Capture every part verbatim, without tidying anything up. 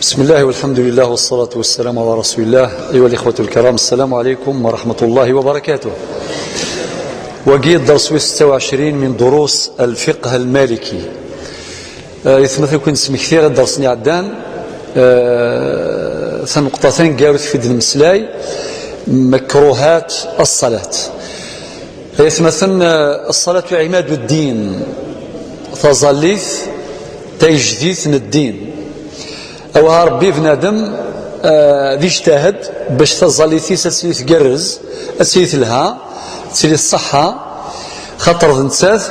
بسم الله والحمد لله والصلاة والسلام على رسول الله. أيها الإخوة الكرام، السلام عليكم ورحمة الله وبركاته. Wagi d dders wis ستة وعشرين من دروس الفقه المالكي. Aytmaten, ad ken-smektiɣ dders-nni iɛeddan, eh, taneqṭa taneggarut fi d-nemmeslay, مكروهات الصلاة. Aytmaten, eh, الصلاة عماد الدين, taẓallit tagejdit n ddin. Awah Ṛebbi bnadem, eh, d ijtahad bac taẓallit-is ad tili tgerrez, ad tili telha, ad tili tṣeḥḥa, xaṭer d nettat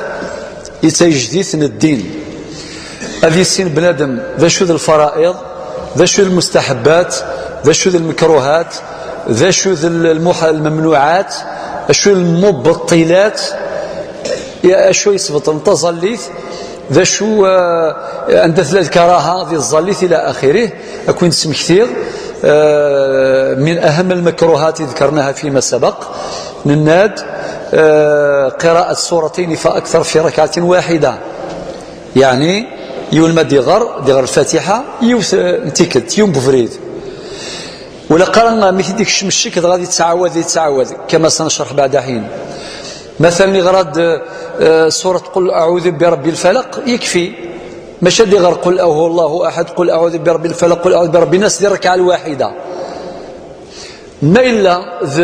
i d tagejdit n ddin. Ad yissin bnadem d acu d lfara'iḍ, d acu d lmustaḥebbat, d acu d lmekruhat, d acu d lmuḥ-, lmemnuɛat, acu d lmubeṭṭilat, ya, acu yesbeṭlen taẓallit, d acu, eh, anda tella lkaraha di tẓallit ila axirih, ad ken-id-smektiɣ, eh, من أهم المكروهات ذكرناها فيما سبق, nenna-d, eh, قراءة سورتين فأكثر في ركعة واحدة. Yeɛni, yiwen ma d-iɣer, d-iɣer Lfatiḥa, yiwet, eh, n tikkelt, yiwen n ubrid. Ur ilaq ara mi t-id-ikcem ccek, dɣa ad yettɛawad, yettɛawad, كما سنشرح بعد حين. Matalan, iɣra-d, eh, surat Qul aɛudu bi rabbil falaq, yekfi. Maca ad iɣer Qul ahu Allahu aḥad, Qul aɛudu bi rabbil falaq, Qul aɛudu bi rabbin nas di rrekɛa lwaḥida. Ma yella d,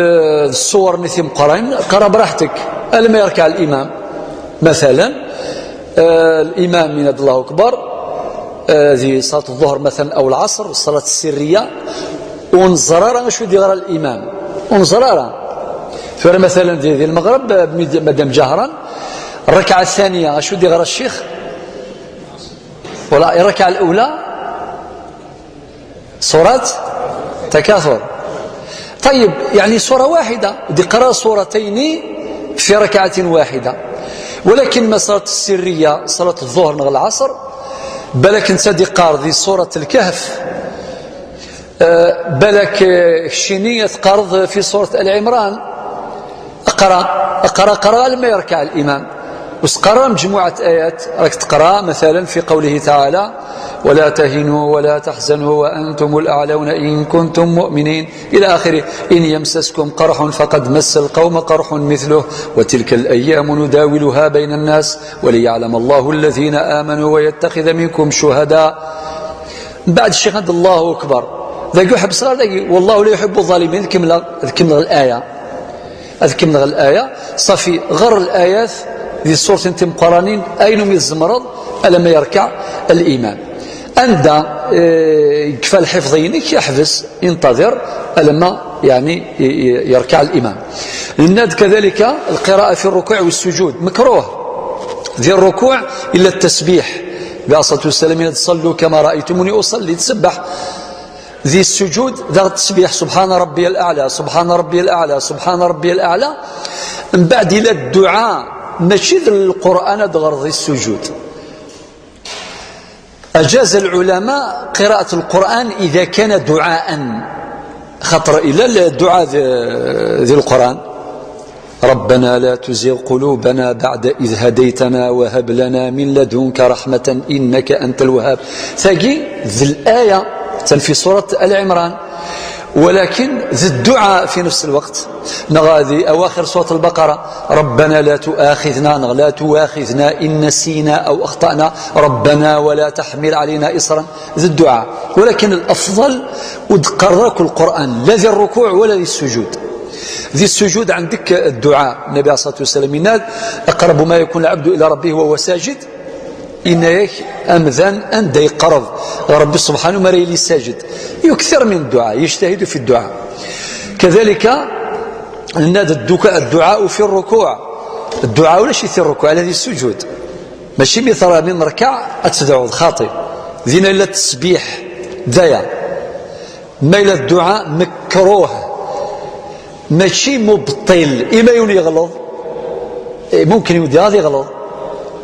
d ṣṣwar-nni timeqqranin, qra braḥtek, alamma yerkeɛ limam. Matalan, eh, limam yenna-d Allahu akbar, eh, di ṣalat ẓẓuhr, matalan, aw lɛaṣr, ṣṣalat ssirriya, ur neẓri ara acu i d-yeɣra limam. Ur neẓri ara. Tura, matalan, di, di lmeɣreb, eh, mi d-, madam ǧahran, rrekɛa ttaniya, acu i d-yeɣra ccix? Wala, rrekɛa lula, surat Takathur. Ṭayyeb, yeɛni sura waḥida, d-iqra suratayni fi rakɛatin waḥida. Walakin ma ṣalat ssirriya, ṣalat ẓẓuhr neɣ lɛaṣr, balak netta d-iqqar di surat Lkehf, eh, balak, eh, keččini ad teqqareḍ fi surat Ali Ɛimran. اقرأ، اقرأ، اقرأ لما يركع الإمام. وسقرا مجموعة آيات راك تقرأ، مثلا في قوله تعالى: "ولا تهنوا ولا تحزنوا وأنتم الأعلون إن كنتم مؤمنين"، إلى آخره. "إن يمسسكم قرح فقد مس القوم قرح مثله وتلك الأيام نداولها بين الناس وليعلم الله الذين آمنوا ويتخذ منكم شهداء". بعد الشيخ هذا الله أكبر. ذاك يحب صغار ذاك، "والله لا يحب الظالمين". كمل، كمل الآية. Ad kemmleɣ laya, ṣafi, ɣer layat di ṣṣurat n timquranin, ayen umi tzemreḍ, alamma yerkeɛ limam. Anda, eh, yekfa lḥifḍ-inek, yeḥbes, ينتظر alamma, yeɛni, i-, i-, yerkeɛ limam. Nenna-d kadalika, lqira'a fi rrukuɛ wa ssujud, mekruh. Di rrukuɛ, illa ttesbiḥ. Nnbi ɛalayhi ṣṣalatu wassalam yenna-d: "صلوا كما رأيتموني أصلي", ttsebbeḥ. Di ssujud, daɣ ttesbiḥ, "سبحان ربي الأعلى، سبحان ربي الأعلى، سبحان ربي الأعلى". Mbeɛd illa dduɛa, mačči d Lqur'an ad ɣreḍ di ssujud. أجاز العلماء قراءة القرآن إذا كان دعاء. Xaṭer illa dduɛa di, di Lqur'an. ربنا لا تزغ قلوبنا بعد إذ هديتنا وهب لنا من لدنك رحمة إنك أنت الوهاب. Tagi d laya, atan fi surat Ali Ɛimran. Walakin d dduɛa fi nefs lweqt. Neɣ di awaxir surat Lbaqara: "ربنا لا تؤاخذنا", neɣ "لا تواخذنا إن نسينا أو أخطأنا، ربنا ولا تحمل علينا إصرا". D dduɛa. Walakin lafḍal ur d-teqqareḍ akk Lqur'an, la di rrukuɛ wala di ssujud. Di ssujud ɛendek dduɛa. Nnbi ɛalayhi ṣṣalatu wassalam yenna-d: "أقرب ما يكون العبد إلى ربه وهو ساجد". Yenna-yak amdan anda yeqreb ɣer Rebbi subḥanahu mi ara yili sajed. يكثر من الدعاء، يجتهد في الدعاء. Kadalika, nenna-d dduka-, الدعاء في الركوع. Dduɛa ulac-it di rrukuɛ, ala di ssujud. Mačči mi tṛa, mi nrekkeɛ, ad tedɛuḍ, xaṭi. Dina illa ttesbiḥ, d aya. Ma yella dduɛa mekruh, mačči mubṭil, ima yiwen yeɣleḍ, eh, mumkin yiwen ad yeɣleḍ.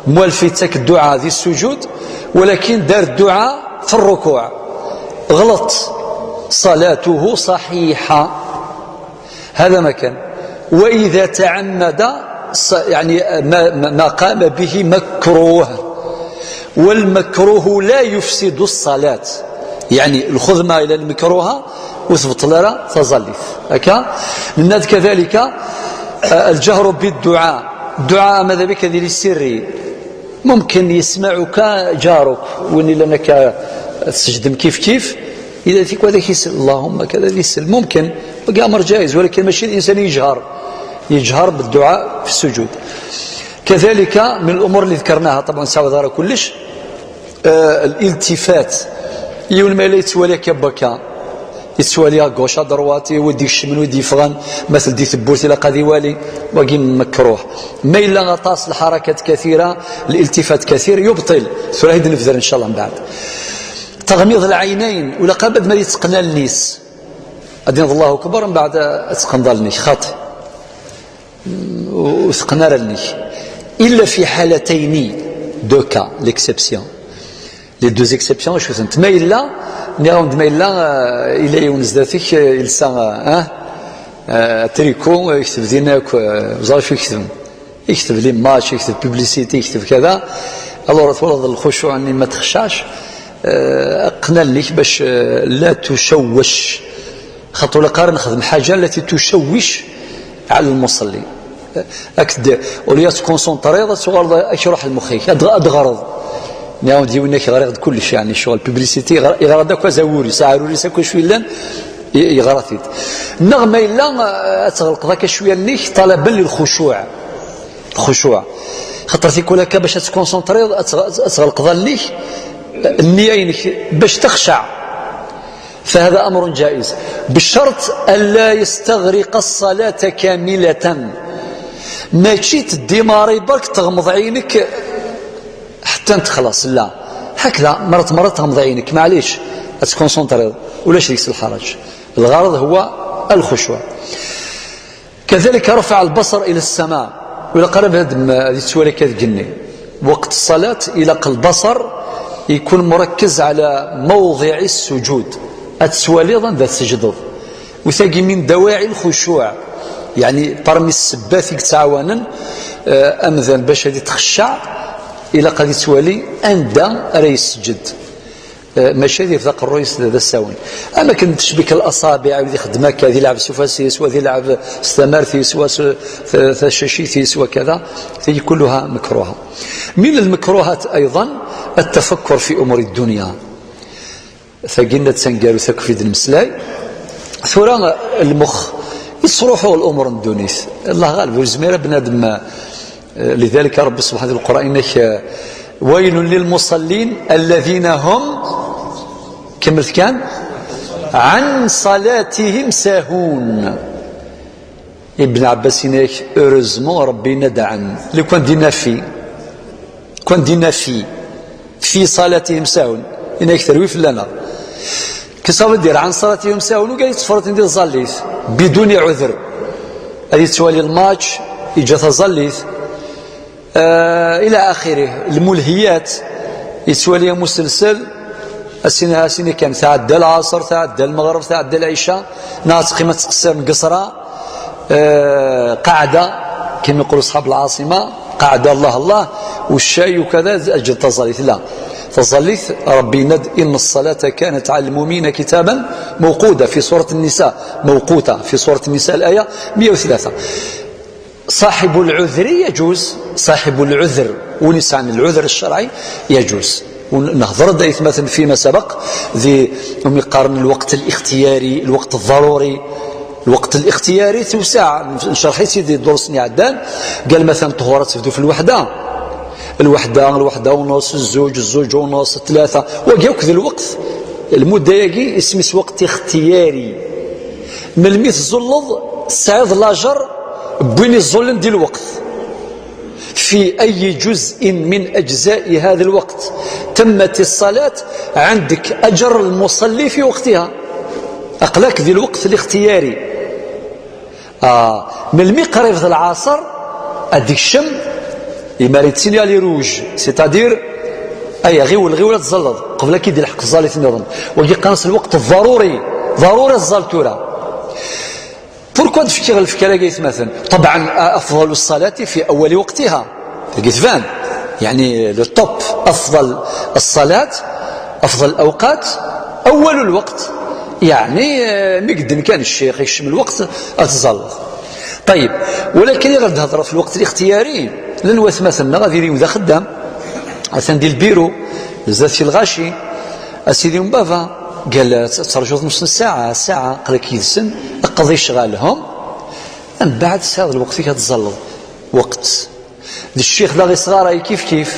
Muwalef yettak dduɛa di ssujud, walakin dar dduɛa fi rrukuɛ. Ɣleḍ. صلاته صحيحة. هذا ما كان. وإذا تعمد ص-، يعني ما، ما، ما قام به مكروه. والمكروه لا يفسد الصلاة. يعني الخدمة إلى المكروهة وتبطل لها تظلف هكا. لأن كذلك، آه، الجهر بالدعاء، الدعاء ماذا بك ذي السري؟ ممكن يسمعك جارك وين لأنك تسجد كيف كيف، إذا فيك هذاك يسأل اللهم كذا يسأل، ممكن، وقع أمر جائز، ولكن ماشي الإنسان يجهر، يجهر بالدعاء في السجود. كذلك من الأمور اللي ذكرناها، طبعا ساوى ذرا كلش، آه، الالتفات. يون ما إلا يتوالي كبكا، يتوالي غوش ادروات، يودي الشمن ويدي يفغن، مثل دي ثبوت إلا قاضي والي، وقي مكروه. ما إلا غطاس الحركات كثيرة، الالتفات كثير يبطل. ثلاثة نفذر إن شاء الله من بعد. تغميض العينين، ولا قابد ما يتقنى النيس. أدين الله أكبر، من بعد أتقنى النيس خاطئ. وثقنا رني. إلا في حالتين، دو كا ليكسبسيون. لي دو زيكسبسيون شو ثنت ما إلا، نيغم ما إلا، آه، إلا يونس ذاتك، آه، يلسا، آه، آه، تريكو، آه، يكتب ديناك، آه، زعما شو يكتب؟ يكتب لي ماتش، يكتب بيبليسيتي، يكتب كذا. الوغ تولد الخشوع اني ما تخشعش. آه، قلنا لك باش، آه، لا تشوش. خاطر ولا قارن نخدم حاجة التي تشوش على المصلي. أكد، أوليا تكونسونطريض، تغرض أش يروح لمخيك. أد-، أد غرض. نعاود يقول لك غريض كلش، يعني، شغل بيبليسيتي، يغ-، يغرض أكو زاوري، ساعة روري ساكو شوي لان، ي-، يغرض. نغمة إلا، آه، تغلق ذاك شوية ليك طلبا للخشوع. الخشوع. خاطر تيكون هكا باش تكونسونطريض، أتغ-، أتغلق ظليك، النية إنك باش تخشع. فهذا أمر جائز بشرط ألا يستغرق الصلاة كاملة. ماشي تديماري برك تغمض عينك حتى تخلص، لا، هكذا مرات مرات تغمض عينك، معليش، تكونسونطري، ولا شريك الحرج. الغرض هو الخشوع. كذلك رفع البصر إلى السماء، ولا قرب هاد ما هذه السوالة كتجني. وقت الصلاة إلى البصر يكون مركز على موضع السجود، أتسوالي ظن ذا السجدض. وثاقي من دواعي الخشوع، يعني برمي السبات يتعاونن، آه، أمذن باش هذه تخشع إلى قد يتوالي أندى راه يسجد. آه، ماشي هذه في ذاك الرئيس ذا الساون. أما كان تشبك الأصابع، وذي خدمك، هذه لعب سفاسيس، وذي لعب استمارثيس، وس-، ث-، ثشاشيثيس وكذا، هي كلها مكروهة. من المكروهات أيضا التفكر في أمور الدنيا. ثقيلنا تسنقر وثقفيد المسلاي. ثورة المخ يصروحوا الأمور الدنيس. الله غالب، وزمير بنادم لذلك ربي سبحانه في القرآن إنك، ويل للمصلين الذين هم، كملت كان، عن صلاتهم ساهون. ابن عباس إنك، heureusement ربي ندعن. لو كان دينا في، كان دينا في، في صلاتهم ساهون. إنك تروي في لنا. كسا دير عن صلاتهم ساهون وقال يتفرط ندير الزاليت بدون عذر. هذه توالي الماتش، يجي تزليت. آه، إلى آخره. الملهيات يتوالي مسلسل. السنة، السنة كان تعدى العصر، تعدى المغرب، تعدى العشاء، ناس قيمة تقصير من قصرة، آه، قاعدة، كما يقولوا أصحاب العاصمة، قاعدة الله الله، والشاي وكذا، أجل تزليت. لا، تزليت ربي ند: "إن الصلاة كانت على المؤمنين كتابا موقوتا"، في سورة النساء، موقوتا، في سورة النساء الآية مية وثلاثة. صاحب العذر يجوز، صاحب العذر ونسعى عن العذر الشرعي يجوز. ونهضر دايت مثلا فيما سبق ذي، هم يقارن الوقت الاختياري، الوقت الضروري. الوقت الاختياري توسع، نشرح سيدي الدروس ني عدان. قال مثلا الطهورات تبدو في الوحدة، الوحدة، الوحدة ونص، الزوج، الزوج ونص، الثلاثة، وكاك ذا الوقت. المدة ياكي اسميس وقت اختياري. من الميت الزلط سعيد لاجر بوين الظلم دي الوقت. في أي جزء من أجزاء هذا الوقت تمت الصلاة، عندك أجر المصلي في وقتها. أقلك ذي الوقت الاختياري. آه، من المقرب العصر، أديك الشم، يماري تسينيالي روج، سيتادير، أي غيول، غيول تزلط، قبل كي يدير الحق الزالي تنظم. ويجي قنص الوقت الضروري، ضروري الزال تورا. بوركوا تفكير الفكرة قيت مثلا؟ طبعا، أفضل الصلاة في أول وقتها. قيت فان، يعني، لو توب، أفضل الصلاة، أفضل الأوقات، Awal lweqt, yeɛni, eh, mi yedden kan ccix, yekcem lweqt, ad tẓalleḍ. Ṭayeb, walakin i ɣer d-hedreɣ fi lweqt lixtiyari, llan watmaten-nneɣ ad yili d axeddam, atan di lbiru, zdat si lɣaci, a sidi n baba, qal ad terjuḍ nus n ssaɛa, ssaɛa, aql-ak yid-sen, qḍi ccɣel-hum, mbeɛd tesɛiḍ lweqt-ik ad tẓalleḍ. Weqt. D ccix daɣ isɣaray kif kif,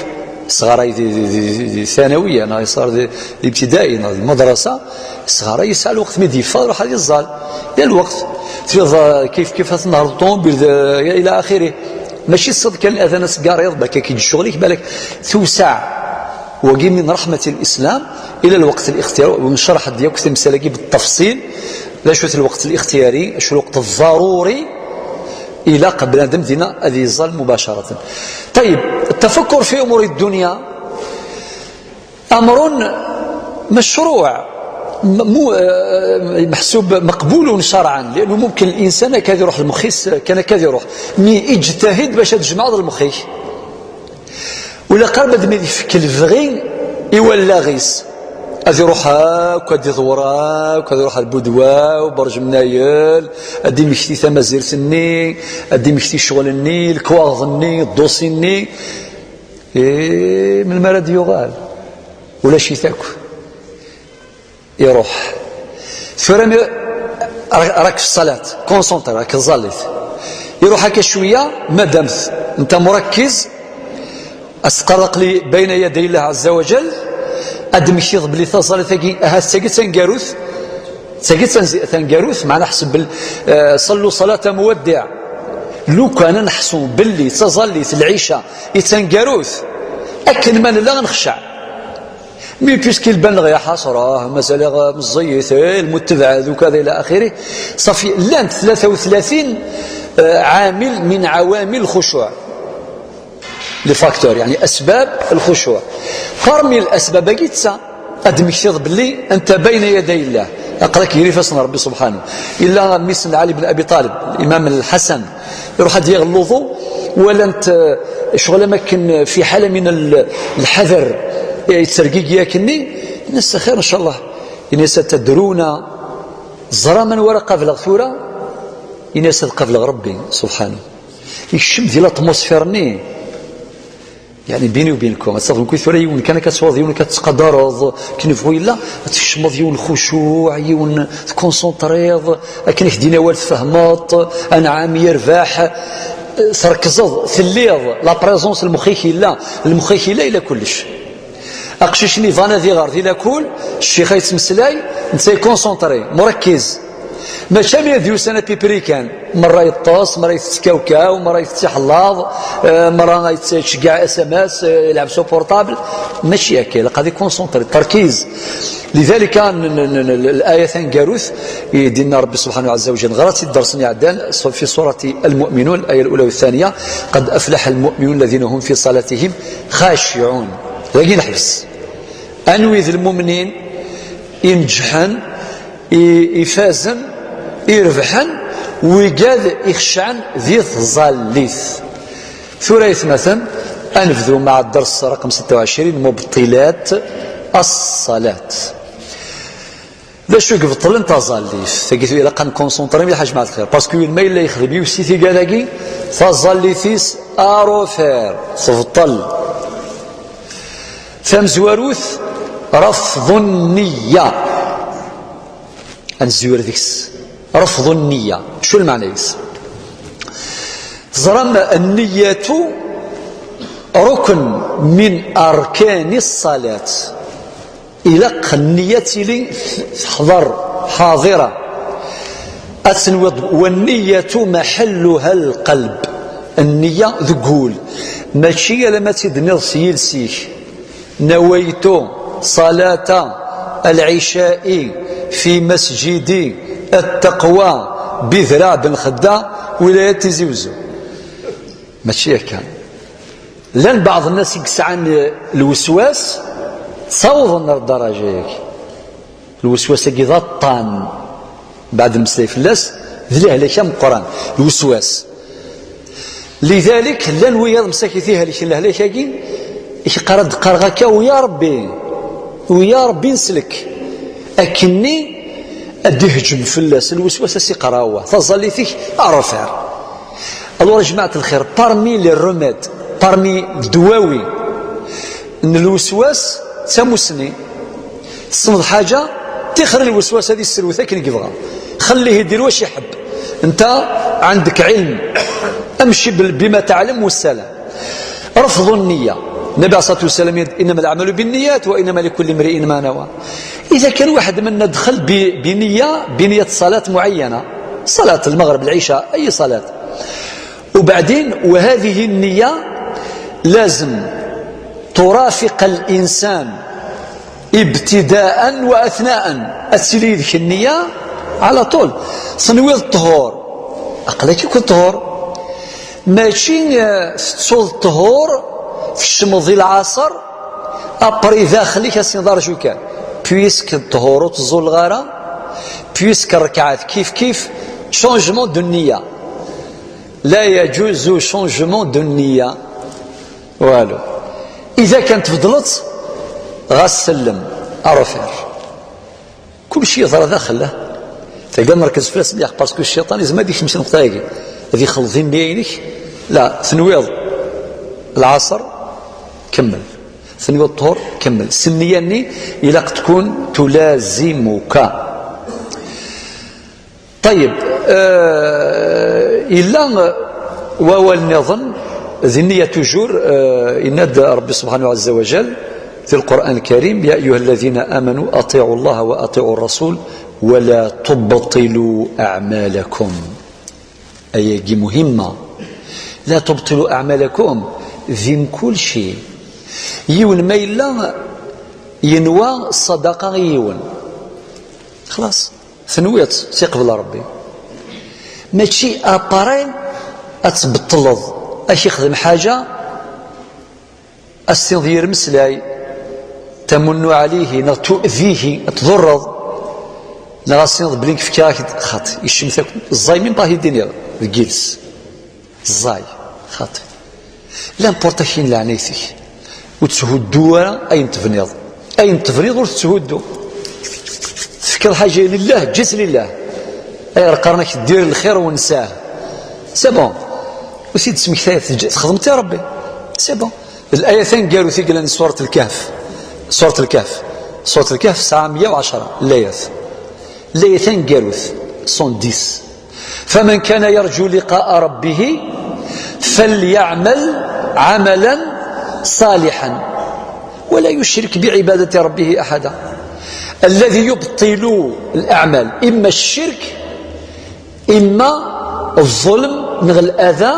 isɣaray di, di, di, di, di ثانوية, neɣ isɣaray di, di ابتدائي, neɣ di المدرسة, isɣaray yesɛa lweqt mi d-yeffeɣ, iruḥ ad iẓẓal. Yal lweqt. Tfiḍ, ah, kif kif ad tnehreḍ ṭumubil, d, إلى آخره. Mačči ṣṣeḍ kan adan ad teggareḍ, bakka k-id ccɣel-ik, balak tewseɛ. Wagi من رحمة الإسلام إلى الوقت الاختياري, ونشرح-d yakk timsal-agi بالتفصيل, d acu-t lweqt lixtiyari, acu lweqt ḍaruri, ilaq bnadem dinna ad yeẓẓal مباشرة. طيب, التفكر في أمور الدنيا أمر مشروع, م-, مو-, آه، محسوب مقبول شرعا, لأنه ممكن الإنسان هكا يروح المخيس, كان هكا يروح. Mais اجتهد باش تجمع المخيك. Wala qrib ad mi yefk lebɣi i wallaɣ-is, ad iruḥ akk, ad iḍwer akk, ad iruḥ ar Budwa u Berǧ Mnayel, ad d-imekti tamazirt-nni, ad d-imekti ccɣel-nni, lekwaɣeḍ-nni, ddusi-nni. Eh, melmi ara d-yuɣal? Ulac-it akk. Iruḥ. Tura mi, ra-, راك في الصلاة, concentré, راك تزاليت. Iruḥ akka cwiya, madam t-, nta مركز, ad teqqareḍ aql-i بين يدي الله عز وجل, ad d-temmektiḍ belli taẓallit-agi, ahat d tagi d taneggarut, d tagi d tanzi-, taneggarut, meɛna ḥseb bel-, eh, صلوا صلاة مودع. Lukan ad neḥṣu belli d taẓallit n lɛica i d taneggarut, akken ma nella ad nexceɛ. Mais puisqu'il ban-aɣ ya ḥasra, mazal-aɣ meẓẓiyit, eh, lmutebɛed, ukada ila axiri. Safi, llant tlata u tlatin, eh, ɛamil min ɛawamil lxucuɛ. Les facteurs, yeɛni asbab lxucuɛ. Parmi lasbab-agi d ta, ad d-temmektiḍ belli anta bayna yaday Llah. Aql-ak gar ifassen n Ṛebbi subḥanahu. Illa mmi-s n Ɛli ben Abi Ṭalib, Imam Lḥasan, iruḥ ad yaɣ lluḍu, walan-t, eh, ccɣel am akken fi ḥala min l-, lḥader, eh, yettergigi akkenni, yenna-as: "Axir, ncallah." Yenna-as: "Atadruna, teẓram anwa ara qableɣ tura?" Yenna-as: "Ad qableɣ Ṛebbi, subḥanahu." Yekcem di l'atmosphère-nni. Yeɛni, bini u binkum, ad tafeḍ nekk tura yiwen kan akka teswaḍ, yiwen akka tettqadareḍ, akken yebɣu yella, ad tkecmeḍ yiwen lxucuɛ, yiwen tkunsunṭriḍ, akken i k-d-yenna awal tfehmeḍ, anɛam, yerbeḥ, trekzeḍ, telliḍ, la présence, lmex-ik yella, lmex-ik yella, yella kullec. Aqcic-nni yebɣan ad iɣer di lakul, ccix-a yettmeslay, netta ykunsunṭri, murekkiz. Mačči am ad yusan apipri kan, merra yeṭṭes, merra itett kawkaw, merra itett iḥellaḍ, eh, merra itett-, ittceggiɛ S M S, eh, ilɛeb s uportabl. Mačči akka, ilaq ad ikunsunṭri, terkiz. Lidalika, n-, n-, n-, n-, l-, l-aya taneggarut, i d-yenna Ṛebbi subḥanahu ɛazza wa jall, ɣer-as-tt-id ddersen iɛeddan, s-, fi surati Al-Mu'minun, aya al-ula wa thaniya, "Qad aflaḥa al-mu'minun alladhina hum fi salatihim khashi'un." Dagi neḥbes. Anwi d lmumnin ineǧḥen, i-, ifazen, irebḥen, wigad ixeccɛen di tẓallit? Tura, aytmaten, ad nebdu مع الدرس رقم ستة وعشرين, مبطلات الصلاة. D acu i ibeṭṭlen taẓallit? Tagi ilaq ad nkunsunṭri mliḥ, a jmaɛt lxir, parce que yiwen ma yella yexdem yiwet si tigad-agi, taẓallit-is à refaire, tebṭel. Tamezwarut, rafḍu nniya. Ad nezwir deg-s. Rafḍu nniya. Acu lmeɛna-is? Teẓram, nniyatu rukn min arkani ṣṣalat. Ilaq nniya ad tili teḥḍer, ḥaḍira. Ad tenwiḍ, والنية محلها القلب. Nniya deg wul, mačči alamma ad tt-id-tenniḍ s yiles-ik. نويت صلاة العشاء في مسجد التقوى بذراع بن خدة ولاية تيزي وزو. Mačči akka. Llan baɛḍ nnas i yesɛan lweswas, ttawḍen ar ddaraja-agi. Lweswas-agi d aṭṭan, mbeɛd nmeslay fell-as, d lehlak ameqqran, lweswas. Lidalik, llan wiyaḍ msakit ihelken lehlak-agi, i k-qqar ad d-qqareɣ akka: "Uya Ṛebbi, uya Ṛebbi, nslek." Akkenni ad d-ihǧem fell-as lweswas, ad s-iqerra awah, taẓallit-ik à refaire. Alors, a jmaɛt lxir, parmi les remèdes, parmi ddwawi n lweswas, d tamussni. Tessneḍ ḥaǧa, tixer lweswas ad isserwet akken i yebɣa. خليه يدير واش يحب. أنت عندك علم، امشي بال-، بما تعلم والسلام. رفض النية. النبي عليه الصلاة والسلام يقول: إنما الأعمال بالنيات وإنما لكل امرئ ما نوى. إذا كان واحد منا دخل ب-، بنية، بنية صلاة معينة، صلاة المغرب، العشاء، أي صلاة، وبعدين وهذه النية لازم ترافق الإنسان ابتداء وأثناء، ad tili yid-k النية على طول. Tenwiḍ ṭṭhur, aql-ak akk ṭṭhur. Mačči, eh, tettuḍ ṭṭhur, tkecmeḍ di lɛaṣer, après daxel-ik ad s-tiniḍ: "Arju kan." Puisque ṭṭhur ur teẓẓulleɣ ara, puisque rrekɛat kif kif, changement de النية. لا يجوز changement de النية. Walu. إذا كانت tbeddleḍ, ɣas sellem, à refaire. Kulci yeḍra daxel, ah. Tagi ad nrekz fell-as mliḥ, parce que cciṭan yezmer ad ikmec nneqṭa-agi, ad ixleḍ i nniya-inek. La, tenwiḍ lɛaṣer, kemmel. Tenwiḍ ṭṭhur, kemmel. S nniya-nni, ilaq tkun تلازمك. طيب, euh, yella wawal nniḍen, di nniya toujours, euh, yenna-d Rebbi subḥanahu ɛezza wa jal di Lqur'an Lkarim: "يا أيها الذين آمنوا أطيعوا الله وأطيعوا الرسول ولا تبطلوا أعمالكم." Ayagi muhimma. "لا تبطلوا أعمالكم", di mkul ci. Yiwen ma yella yenwa ṣṣadaqa i yiwen. Xlaṣ. Tenwiḍ-tt, ad tt-iqbel Rebbi. Mačči après ad tbeṭṭleḍ, ad k-ixdem ḥaǧa, ad s-tiniḍ yir meslay, تمن عليه, neɣ تؤذيه, ad tḍurreḍ, neɣ ad s-tiniḍ belli nekk fkiɣ-ak-d xaṭi, yecmet akk, ẓẓay, même pas ad t-id-tiniḍ deg yiles. Ẓẓay, xaṭi. L'important akin leɛnayt-ik. Ur tthuddu ara ayen tebniḍ. Ayen tebniḍ ur tetthuddu. Tefkiḍ ḥaǧa lillah, eǧǧ-itt lillah. Ayɣer qqaren-ak: "Ddir lxir wensa-h"? C'est bon. Ur t-id-tesmektayeḍ, teǧǧ-, txedmeḍ i Rebbi. C'est bon. D layat taneggarut i yellan di Surat Lkehf. Surat Lkehf. Surat Lkehf tesɛa meyya u ɛecṛa layat. Layat taneggarut, cent dix. فمن كان يرجو لقاء ربه فليعمل عملا صالحا ولا يشرك بعبادة ربه أحدا. الذي يبطل الأعمال، إما الشرك، إما الظلم، نغ الأذى،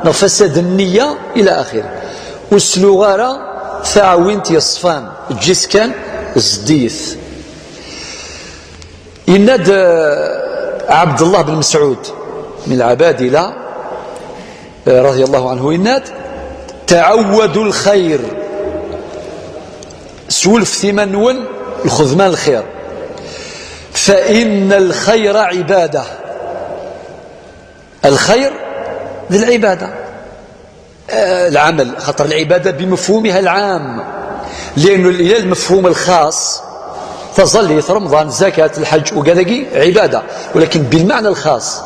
نغ فساد النية، إلى آخره. وسلوغارا ثاوينت يصفان، جسكان زديث. Yenna-d, eh, Ɛebdullah ben Mesɛud, min lɛabadila, eh, radiyallahu anhu, yenna-d: "تعودوا الخير", swulfet iman-nwen lxedma n lxir, "فإن الخير عبادة". Lxir d lɛibada. آه، العمل، خاطر العبادة بمفهومها العام، لأنه إلى المفهوم الخاص، تظل رمضان، زكاة، الحج، وكذا عبادة، ولكن بالمعنى الخاص.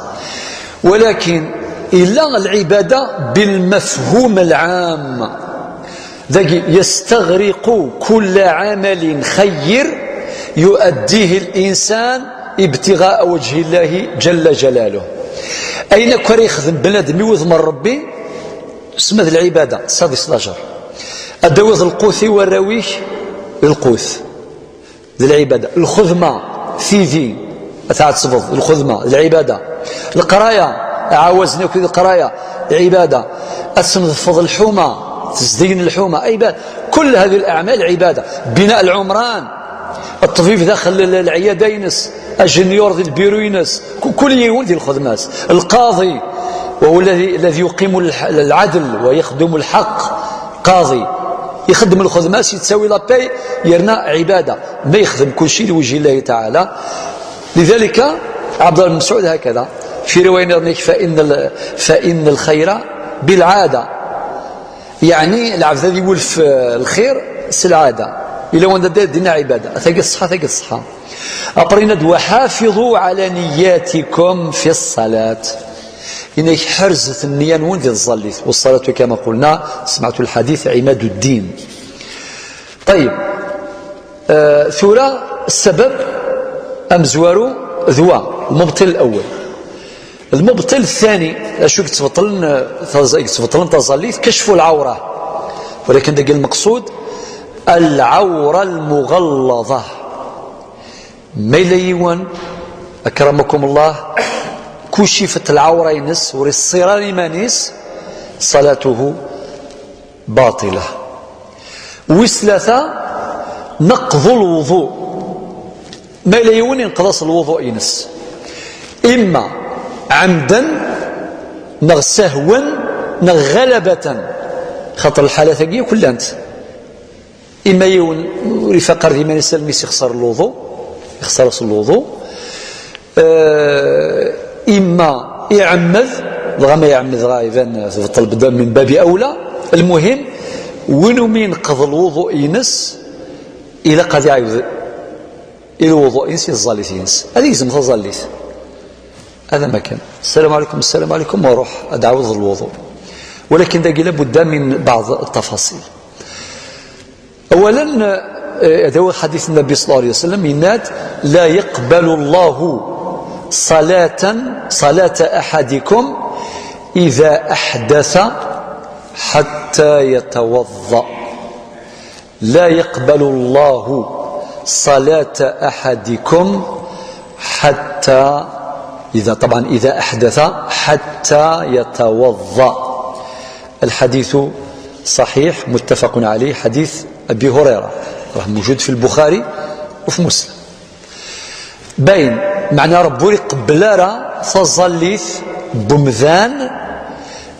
ولكن إلا العبادة بالمفهوم العام، ذاك يستغرق كل عمل خير يؤديه الإنسان ابتغاء وجه الله جل جلاله. Ayen akk ara yexdem bnadem i wudem n Rebbi, Sma d lɛibada, ça d-islajer. Ad d-tawiḍ lqut i warraw-ik, d lqut. D lɛibada. Lxedma, tidi, ad tɛettbeḍ, d lxedma, d lɛibada. Leqraya, aɛawazen akk d leqraya, d lɛibada. Ad tnedfeḍ lḥuma, tezdign lḥuma, عبادة. كل هذه الأعمال عبادة. بناء العمران، الطبيب داخل ال-، العيادة ينس، أجنيور ذي البيرو ينس، ك-، كل يوم ذي الخدمات. القاضي وهو الذي، الذي يقيم الح-، العدل ويخدم الحق، قاضي يخدم الخدمات، يتساوي la paie، يرنا عبادة، ما يخدم كل شيء لوجه الله تعالى. لذلك عبد الله بن مسعود هكذا، في رواية نظنيك: "فإن ال-، فإن الخير بالعادة". يعني العبد هذا يولف، آه، الخير سلعادة. Ila wanda d-, dina ɛibada. Tagi ṣṣeḥḥa, tagi ṣṣeḥḥa. Après, yenna-d: "وحافظوا على نياتكم في الصلاة." Yenna-k: "Ḥerzet nniya-nwen di tẓallit." والصلاة كما قلنا، سمعت الحديث، عماد الدين. طيب. آه، ثورة السبب أمزوارو ذوا، المبطل الأول. المبطل الثاني، أشو يتبطلن، يتبطلن تظليت كشف العورة، ولكن داك المقصود العورة المغلظة. ما إلا يوان، أكرمكم الله، كشفت العورة ينس ورصيرة لمانيس، صلاته باطلة. ويس ثلاثة، نقض الوضوء. ما إلا يوان ينقض الوضوء ينس، إما عمدا، نغ سهوا، نغ غلبة. خاطر الحالة ثقية كلها أنت. إما يون يفقر ديما يسلم يخسر الوضوء، يخسر الوضوء. آه، إما يعمد، دغا ما يعمد دغا يبان تبطل بدا من باب أولى. المهم، وين مين قضى الوضوء ينس، إلا قد يعيد الوضوء ينس يزالي ينس. هذه يزم تزاليت. هذا ما كان. السلام عليكم، السلام عليكم، وروح أدعوض الوضوء. ولكن داقي لابد من بعض التفاصيل. أولا، آه، هذا هو حديث النبي صلى الله عليه وسلم، يناد: "لا يقبل الله صلاة، صلاة أحدكم إذا أحدث حتى يتوضأ." "لا يقبل الله صلاة أحدكم حتى"، إذا، طبعا، "إذا أحدث حتى يتوضأ". الحديث صحيح متفق عليه، حديث أبي هريرة، راه موجود في البخاري وفي مسلم. باين معنى ربي يقبل راه تظليت بمذان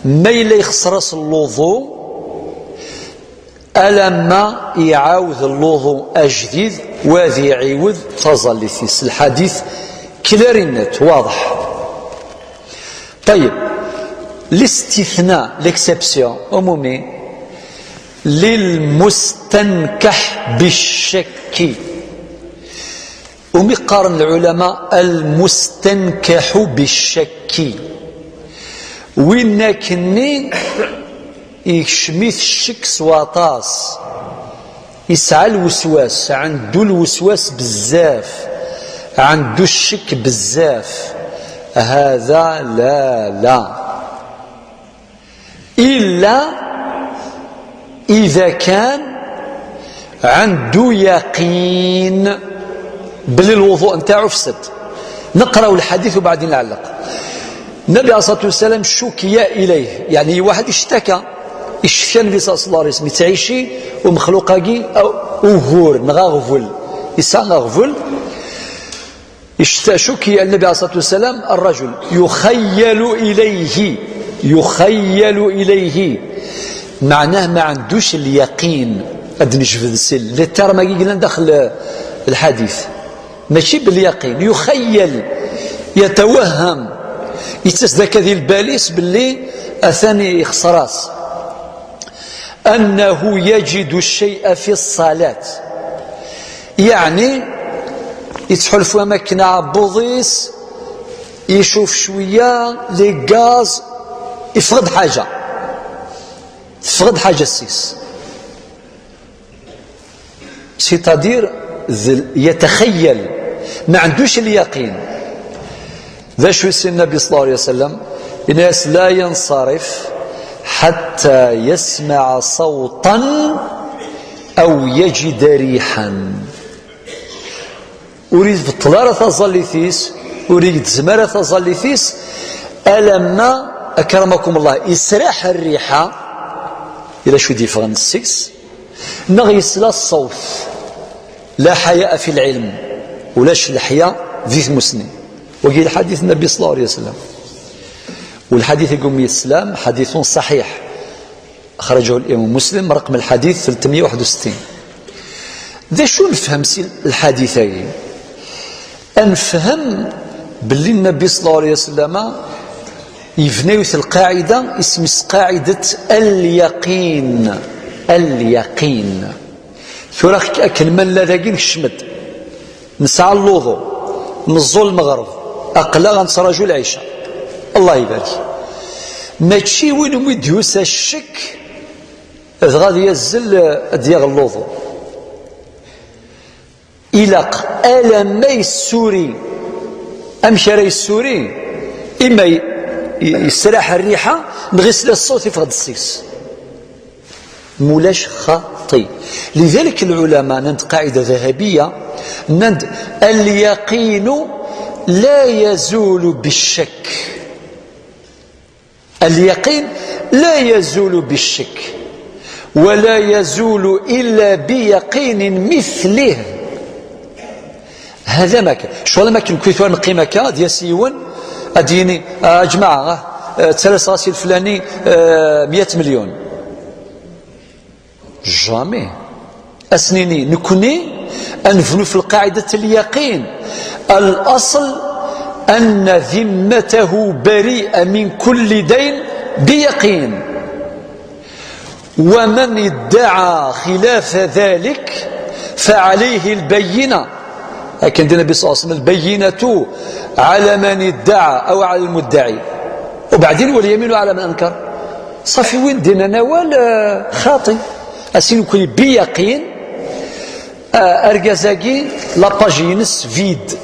ما إلا يخسر الوضوء، ألما يعاود الوضوء أجديد وذي يعيود تظليت. الحديث كلارينيت واضح. طيب، الاستثناء، l'exception، عمومي، للمستنكح بالشك. ومي قارن العلماء المستنكح بالشك، وين كني يكشميت الشك سواطاس، يسعى الوسواس، عنده الوسواس بزاف، عنده الشك بزاف. هذا لا، لا. إلا إذا كان عنده يقين بلي الوضوء نتاعو فسد. نقراو الحديث وبعدين نعلق. النبي عليه الصلاة والسلام شكي إليه، يعني واحد اشتكى، اشتكى النبي صلى الله عليه وسلم، تعيشي ومخلوقاكي أو أغور نغاغفل، إسا غاغفل. اشت-، شكي النبي عليه الصلاة والسلام الرجل يخيل إليه، يخيل إليه، معناه ما عندوش اليقين. أد نجبد سل للترم يقلن داخل الحديث، ماشي باليقين، يخيل، يتوهم، يتسدك هذه الباليس باللي أثاني يخسراس. أنه يجد الشيء في الصلاة، يعني يتحلف مكنة عبوضيس، يشوف شوية لي غاز، يفقد حاجة، تفقد حاجة السيس. C'est-à-dire, ذل-، يتخيل، ما عندوش اليقين. ذا شو يسي النبي صلى الله عليه وسلم؟ الناس لا ينصرف حتى يسمع صوتا أو يجد ريحا. أريد بطلارة ظليتيس، أريد زمارة ظليتيس، ألما أكرمكم الله يسرح الريحة إلى شو دي فرنسيس. نغ يسلا الصوت. لا حياء في العلم، ولاش الحياء ذي مسلم. وقيل حديث النبي صلى الله عليه وسلم. والحديث يقول الإسلام حديث صحيح، أخرجه الإمام مسلم، رقم الحديث ثلاثمية وواحد وستين. ذا شو نفهم سي الحديث هاي؟ أنفهم باللي النبي صلى الله عليه وسلم يبني القاعدة، اسم قاعدة اليقين. اليقين. Tura akken ma nella dagi, nekcem-d, nesɛa luḍu, neẓẓu lmeɣreb, aql-aɣ ad nettraǧu lɛica. Allah ibarek. Mačči win umi d-yusa ccek dɣa ad yazzel, ad d-yaɣ luḍu. Ilaq alamma yessuri. Amek ara yessuri? Ima y-, y-, yesraḥ rriḥa, neɣ isla ṣṣut, iffeɣ-d ssis. Mulac xaṭi. Lidalik lɛulama nnan-d qaɛida dahabiya, nnan-d: "Alyaqinu la yazulu biccak." Alyaqin la yazulu biccak, wa la yazulu illa biyaqinin mithlih. Hada ma kan. Ccɣel ma kan, kwi tura neqqim akka, ad yas yiwen, ad d-yini: "Ah, a jmaɛa, ah, ah, ttalaseɣ-as i leflani, ah, meyya melyun." Jamais. Ad s-nini, nekni ad nebnu f lqaɛidat n lyaqin. الأصل أن ذمته بريئة من كل دين بيقين. ومن ادعى خلاف ذلك فعليه البينة. Akken d Nnbi صلى الله عليه وسلم: "البينة على من ادعى أو على المدعي، وبعدين واليمين على من أنكر." Ṣafi, win d-innan awal, eh, xaṭi. Asin ukli bi yaqin, eh, argaz-agi, la page-ines vide,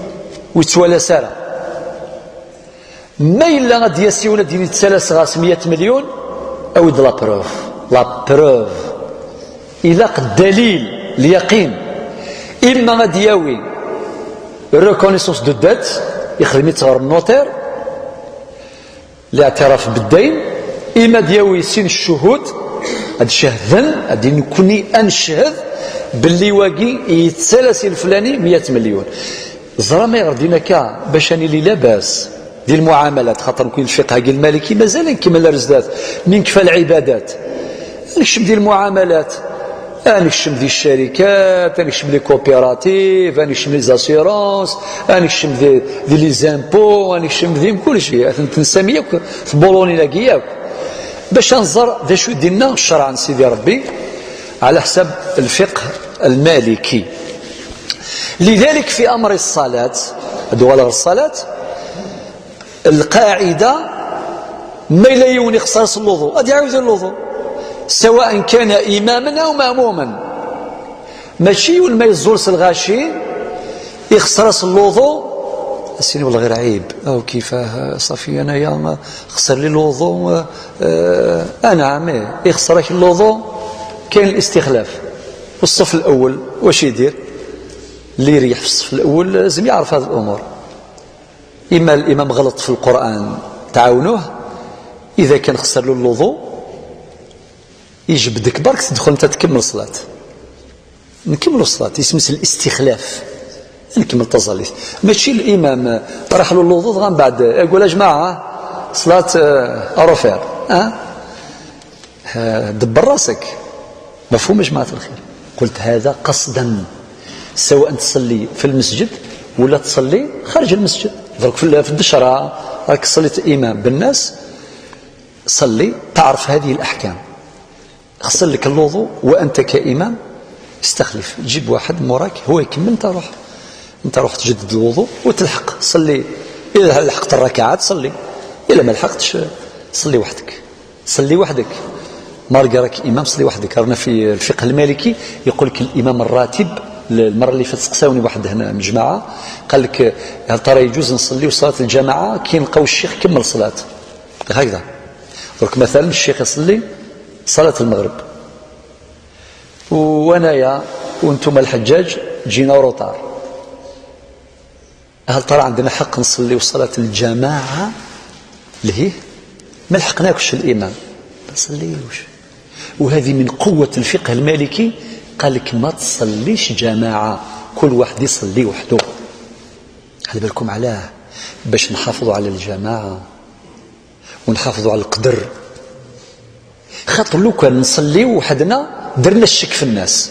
ur yettwalas ara. Ma yella ad d-yas yiwen ad d-yini ttalaseɣ-as meyya melyun, awi-d la preuve. La preuve. Ilaq ddalil, lyaqin. Imma ad d-yawi reconnaissance de dette, ixdem-itt ɣer notaire, liɛtiraf beddayn, imma ad d-yawi sin ccuhud, ad cehden, ad d-, nekkni ad neched belli wagi yettalas i leflani meyya melyun. Ẓra ma iɣer din akka, bac ad nili labas di lmuɛamalat, xaṭer nekk lfiqh-agi lmaliki mazal ad nkemmel ar zdat, mi nekfa lɛibadat. Ad nekcem di lmuɛamalat, ad nekcem di ccarikat, ad nekcem di coopérative, ad nekcem di zassurance, ad nekcem di, di les impôts, ad nekcem di mkul cci. Ad tent-nsami yakk tbulunin-agi yakk. Bac ad nẓer d acu i d-inna ccreɛ n Sidi Rebbi, ɛla ḥsab lfiqh lmaliki. Lidalik fi amri ṣṣalat, ad uɣaleɣ ɣer ṣṣalat, lqaɛida, ma yella yiwen ixṣer-as luḍu, ad iɛawed luḍu, سواء كان إماما أو مأموما. Mačči yiwen ma yeẓẓul s lɣaci, ixṣer-as luḍu, ad s-yini: "Wellah ɣir ɛib, aw kifah, ṣafi, anaya xṣer li luḍu." Eh, anɛam, ih, ixṣer-ak luḍu, kayen listixlaf. Ṣṣef lawel, wac idir? Li iryeḥ f ṣṣef lawel, lzem yeɛref hadi lumur. Ima limam ɣleṭ f Lqur'an, tɛawnuh, ida kan xṣer lu luḍu, ijbed-k bark, tedxel nta tkemmel ṣṣlat. Nkemmel ṣṣlat, isem-is listixlaf. Nkemmel taẓallit. Mačči limam, eh, raḥ lu luḍu, dɣa mbeɛd, eh, agul a jmaɛa, ṣṣlat, eh, à refaire. Ah? Eh, debber rasek. مفهوم يا جماعة الخير؟ قلت هذا قصدا، سواء تصلي في المسجد ولا تصلي خارج المسجد. درك في ال-، في الدشرة راك صليت إمام بالناس، صلي، تعرف هذه الأحكام. خسر لك الوضوء وأنت كإمام، استخلف، جيب واحد موراك هو يكمل، أنت روح، أنت روح تجدد الوضوء وتلحق، صلي. إذا لحقت الركعات صلي، إذا ما لحقتش صلي وحدك. صلي وحدك. Malgré راك إمام، صلي وحدك. رانا في الفقه المالكي يقول لك الإمام الراتب، المرة اللي فاتت سقساوني واحد هنا من جماعة، قال لك: "هل ترى يجوز نصليو صلاة الجماعة كي نلقاو الشيخ كمل صلاة؟" هكذا. درك مثلًا الشيخ يصلي صلاة المغرب، وأنايا وأنتم الحجاج جينا en retard. هل ترى عندنا حق نصليو صلاة الجماعة؟ لهيه، ما لحقناكش الإمام، ما نصليوش. وهذه من قوة الفقه المالكي، قال لك: "ما تصليش جماعة، كل واحد يصلي وحده". على بالكم علاه؟ باش نحافظوا على الجماعة ونحافظوا على القدر. خاطر لو كان نصليو وحدنا، درنا الشك في الناس.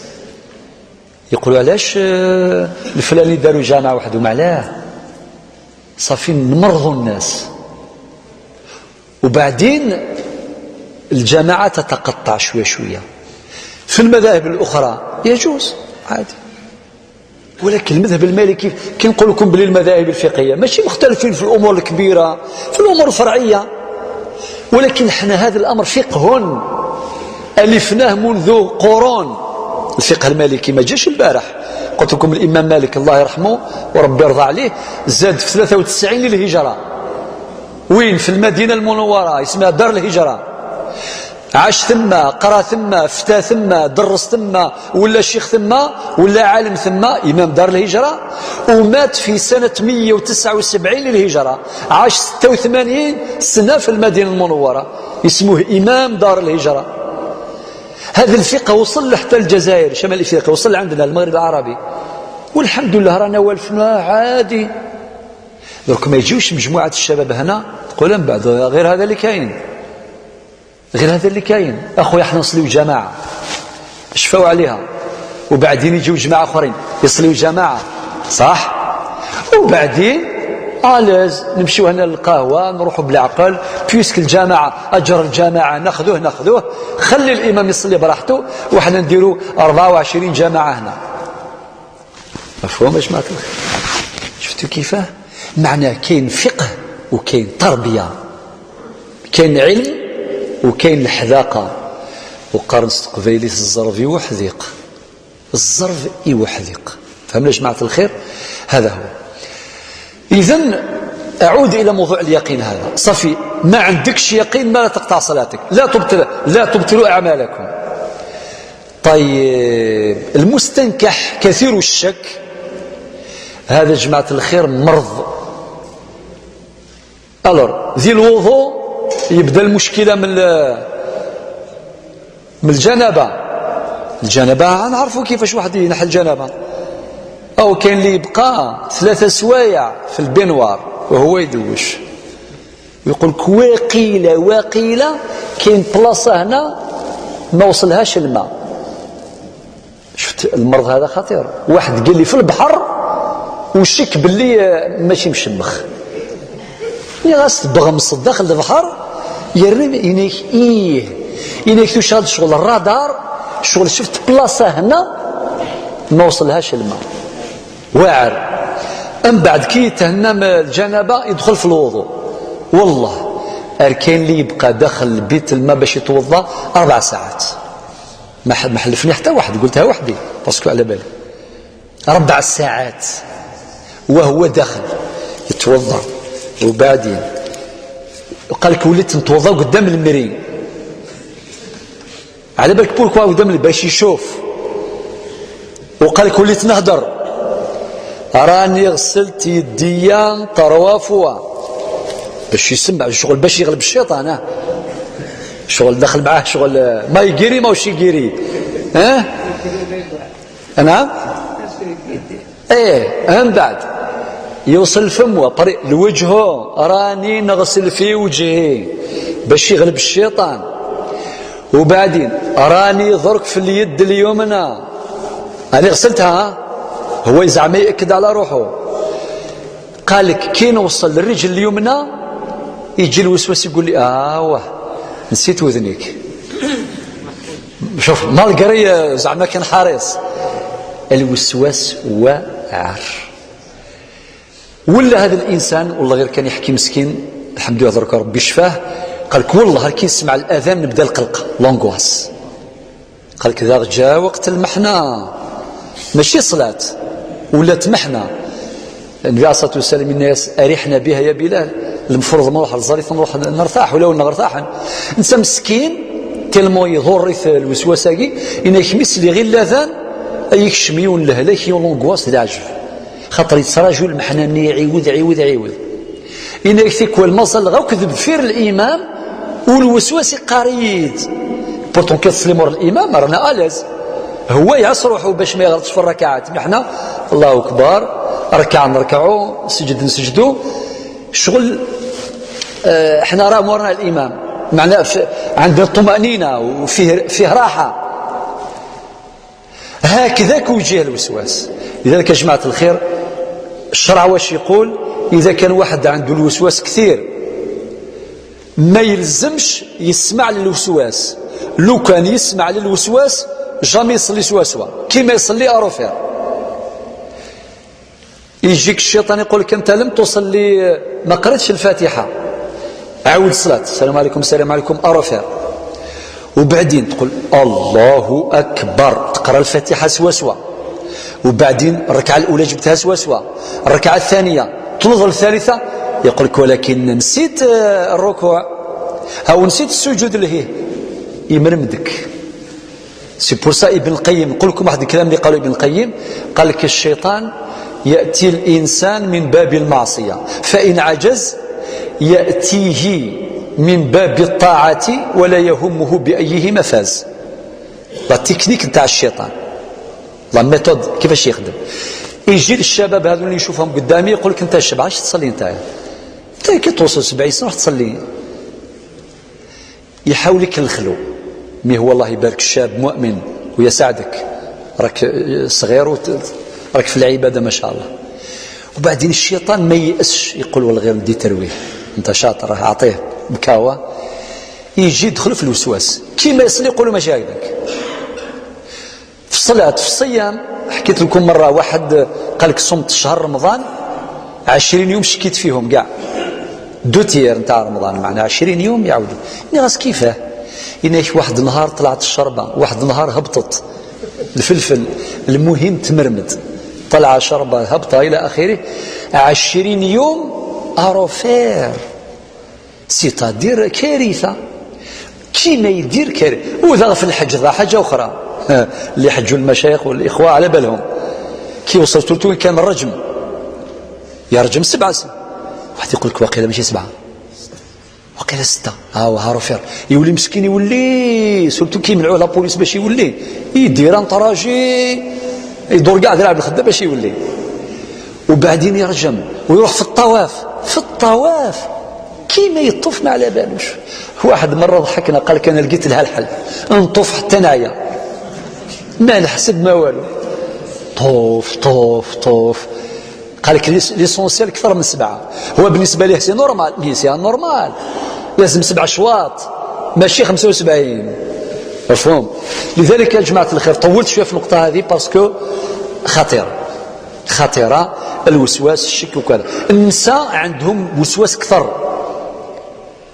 يقولوا: "علاش، آه، الفلاني داروا جامع وحده؟" ما علاه؟ صافي نمرضوا الناس. وبعدين الجماعة تتقطع شوية شوية. في المذاهب الأخرى يجوز عادي. ولكن المذهب المالكي، كي نقول لكم بلي المذاهب الفقهية ماشي مختلفين في الأمور الكبيرة، في الأمور الفرعية، ولكن حنا هذا الأمر فقه ألفناه منذ قرون. الفقه المالكي ما جاش البارح. قلت لكم الإمام مالك الله يرحمه وربي يرضى عليه زاد في ثلاثة وتسعين للهجرة. وين؟ في المدينة المنورة، اسمها دار الهجرة. عاش ثم، قرا ثم، فتى ثم، درس ثم، ولا شيخ ثم، ولا عالم ثم، إمام دار الهجرة. ومات في سنة مية وتسعة وسبعين للهجرة، عاش ستة وثمانين سنة في المدينة المنورة، اسمه إمام دار الهجرة. هذا الفقه وصل حتى الجزائر، شمال إفريقيا، وصل عندنا المغرب العربي، والحمد لله رانا والفنا عادي. درك ما يجيوش مجموعة الشباب هنا تقول: "من بعد غير هذا اللي كاين، غير هذا اللي كاين، أخويا، احنا نصليو جماعة، شفاو عليها"، وبعدين يجيو جماعة آخرين يصليو جماعة، صح؟ وبعدين ألاز نمشيو هنا للقهوة، نروحوا بالعقل، بيسك الجماعة، أجر الجماعة ناخذوه، ناخذوه، خلي الإمام يصلي براحته، وحنا نديروا أربعة وعشرين جماعة هنا. مفهوم يا جماعة الخير؟ شفتوا كيفاه؟ معناه كاين فقه وكاين تربية، كاين علم وكاين الحذاقة. وقرنت تقبيليت الزرف يوحذيق، الزرف يوحذيق. فهمنا يا جماعة الخير؟ هذا هو. إذن أعود إلى موضوع اليقين هذا. صافي، ما عندكش يقين، ما لا تقطع صلاتك، لا تبطل، لا تبطلوا أعمالكم. طيب، المستنكح كثير الشك، هذا جماعة الخير مرض. ألور، ذي الوضوء يبدأ المشكلة من ال-، من الجنابة. الجنابة نعرفوا كيفاش واحد ينحي الجنابة. أو كاين اللي يبقى ثلاثة سوايع في البينوار وهو يدوش، ويقول لك: "واقيلا، واقيلا كاين بلاصة هنا ما وصلهاش الماء". شفت المرض هذا خطير؟ واحد قال لي في البحر وشك باللي، آه، ماشي مشمخ. يا غاس تبغى من الصداخ للبحر، يرمي ينيك إيه، ينيك تو شغل، شغل الرادار، شغل شفت بلاصة هنا ما وصلهاش الماء. واعر. أم بعد كي يتهنى من الجنابة يدخل في الوضوء. والله أركان اللي يبقى داخل بيت الماء باش يتوضا أربع ساعات. ما ح-، ما حلفني حتى واحد، قلتها وحدي، باسكو على بالي. أربع ساعات وهو داخل يتوضا، وبعدين قال لك: "وليت نتوضا قدام المري". على بالك بوركوا قدام اللي باش يشوف؟ وقال لك: "وليت نهدر، راني غسلت يديا trois fois". باش يسمع شغل، باش يغلب الشيطان، ها؟ شغل دخل معاه شغل، آه، ما يقيري ما وش يقيري، ها؟ نعم؟ ايه، من بعد يوصل فمه، طريق لوجهه، راني نغسل في وجهي باش يغلب الشيطان. وبعدين راني ضرك في اليد اليمنى، أنا غسلتها، ها؟ هو زعما يأكد على روحه. قال لك: "كي نوصل للرجل اليمنى يجي الوسواس يقول لي: 'آه، واه، نسيت وذنيك.'" شوف، مالقري زعما كان حريص، الوسواس واعر. ولا هذا الإنسان، والله غير كان يحكي مسكين، الحمد لله درك ربي شفاه، قال لك: "والله كي نسمع الأذان نبدا القلق، l'angoisse". قال لك: "إذا جاء وقت المحنة، ماشي صلاة، ولات محنة". النبي عليه الصلاة والسلام: "إن يس-، أرحنا بها يا بلال". المفروض نروح للزريف، نروح نرتاح، ولا نرتاح. نسى مسكين، تيلمو يضر في الوسواسة كي، إن يكمس لي غير الأذان، يكشم يون لهلاك، يون l'angoisse، العجب. خاطر يتراجو المحنة ني عيود، عيود، عيود. إن يكتيك والمصل غاو كذب فير الإمام، والوسواس يقاريد. بورتون كتصلي مور الإمام، رانا ألز. هو يعص روحو باش ما يغلطش في الركعات. مي حنا، الله أكبر، ركع نركعو، سجد نسجدو. شغل، آه، حنا راه مورنا الإمام. معناه ف-، عندنا طمأنينة وفيه، فيه راحة. هكذاك وجه الوسواس. لذلك يا جماعة الخير، الشرع واش يقول؟ إذا كان واحد عنده الوسواس كثير، ما يلزمش يسمع للوسواس. لو كان يسمع للوسواس، Jamais يصلي سوا سوا. كيما يصلي أروفير. يجيك الشيطان يقول لك: أنت لم تصلي، ما قريتش الفاتحة. عاود صلاة، السلام عليكم، السلام عليكم، أروفير. وبعدين تقول: الله أكبر، تقرأ الفاتحة سوا سوا. وبعدين الركعة الأولى جبتها سوا سوا، الركعة الثانية، تنوض الثالثة، يقول لك: ولكن نسيت، آه، الركوع، أو نسيت السجود لهيه. يمرمدك. C'est pour ça ابن القيم، نقول لكم واحد الكلام اللي قاله ابن القيم، قال لك: الشيطان يأتي الإنسان من باب المعصية، فإن عجز يأتيه من باب الطاعة ولا يهمه بأيهما فاز. La technique نتاع الشيطان، la méthode كيفاش يخدم. يجي للشباب هذو اللي نشوفهم قدامي يقول لك: أنت شبعان، اش تصلي أنت؟ أنت كي توصل سبعين سنة راح تصلي. يحاولك الخلو. Mais هو الله يبارك، الشاب مؤمن ويسعدك، راك صغير وت-، راك في العبادة ما شاء الله. وبعدين الشيطان ما ييأسش، يقول: والله غير ندي ترويه، انت شاطر، راه اعطيه مكاوى. يجي يدخل في الوسواس، كيما يصلي يقولوا ماشي هكذاك. في الصلاة، في الصيام، حكيت لكم مرة واحد قال لك: صمت شهر رمضان عشرين يوم شكيت فيهم كاع، deux tiers نتاع رمضان، معناها عشرين يوم يعاودوا. ني غاس كيفاه؟ إنك واحد النهار طلعت الشربة، واحد النهار هبطت الفلفل، المهم تمرمد، طلع شربة، هبطة، إلى آخره، عشرين يوم أروفير. C'est-à-dire كارثة. كيما يدير كارثة. وذا في الحج ذا حاجة أخرى. ها، اللي حجوا المشايخ والإخوة على بالهم. كي وصلت له كان الرجم. يرجم سبعة سنين. واحد يقول لك: واقيلا ماشي سبعة، واقيلا ستة. ها هو هارو فير. يولي مسكين، يولي surtout كي يمنعوه la police باش يولي، يدير un trajet، يدور كاع ذراع بالخدة باش يولي. وبعدين يرجم ويروح في الطواف، في الطواف كيما يطوف ما على بالوش. واحد مرة ضحكنا، قال لك: أنا لقيت لها الحل، نطوف حتى نعيا، ما نحسب ما والو. طوف، طوف، طوف. قال لك: ليس-، l'essentiel أكثر من سبعة. هو بالنسبة ليه c'est normal، mais c'est normal. لازم سبع شواط، ماشي خمسة وسبعين. مفهوم؟ لذلك يا جماعة الخير، طولت شوية في النقطة هذه parce que خطيرة. خطيرة، الوسواس، الشك وكذا. النساء عندهم وسواس كثر،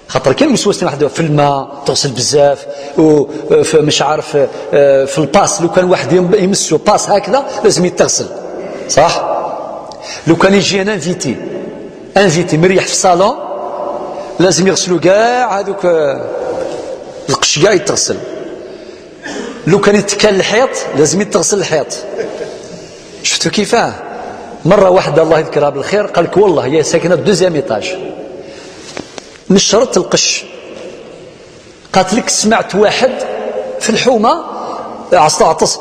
خاطر كاين وسواس تاع واحد في الماء، تغسل بزاف، و في، مش عارف، آه، في الباس، لو كان واحد يم-، يمسو باس هكذا لازم يتغسل، صح؟ لو كان يجي un invité، invité مريح في الصالون، لازم يغسلوا كاع هذوك، آه، القش كاع يتغسل. لو كان يتكال الحيط لازم يتغسل الحيط. شفتوا كيفاه؟ مرة واحدة الله يذكرها بالخير قال لك: والله هي ساكنة في deuxième étage، نشرت القش، قالت لك: سمعت واحد في الحومة عص-، عطس.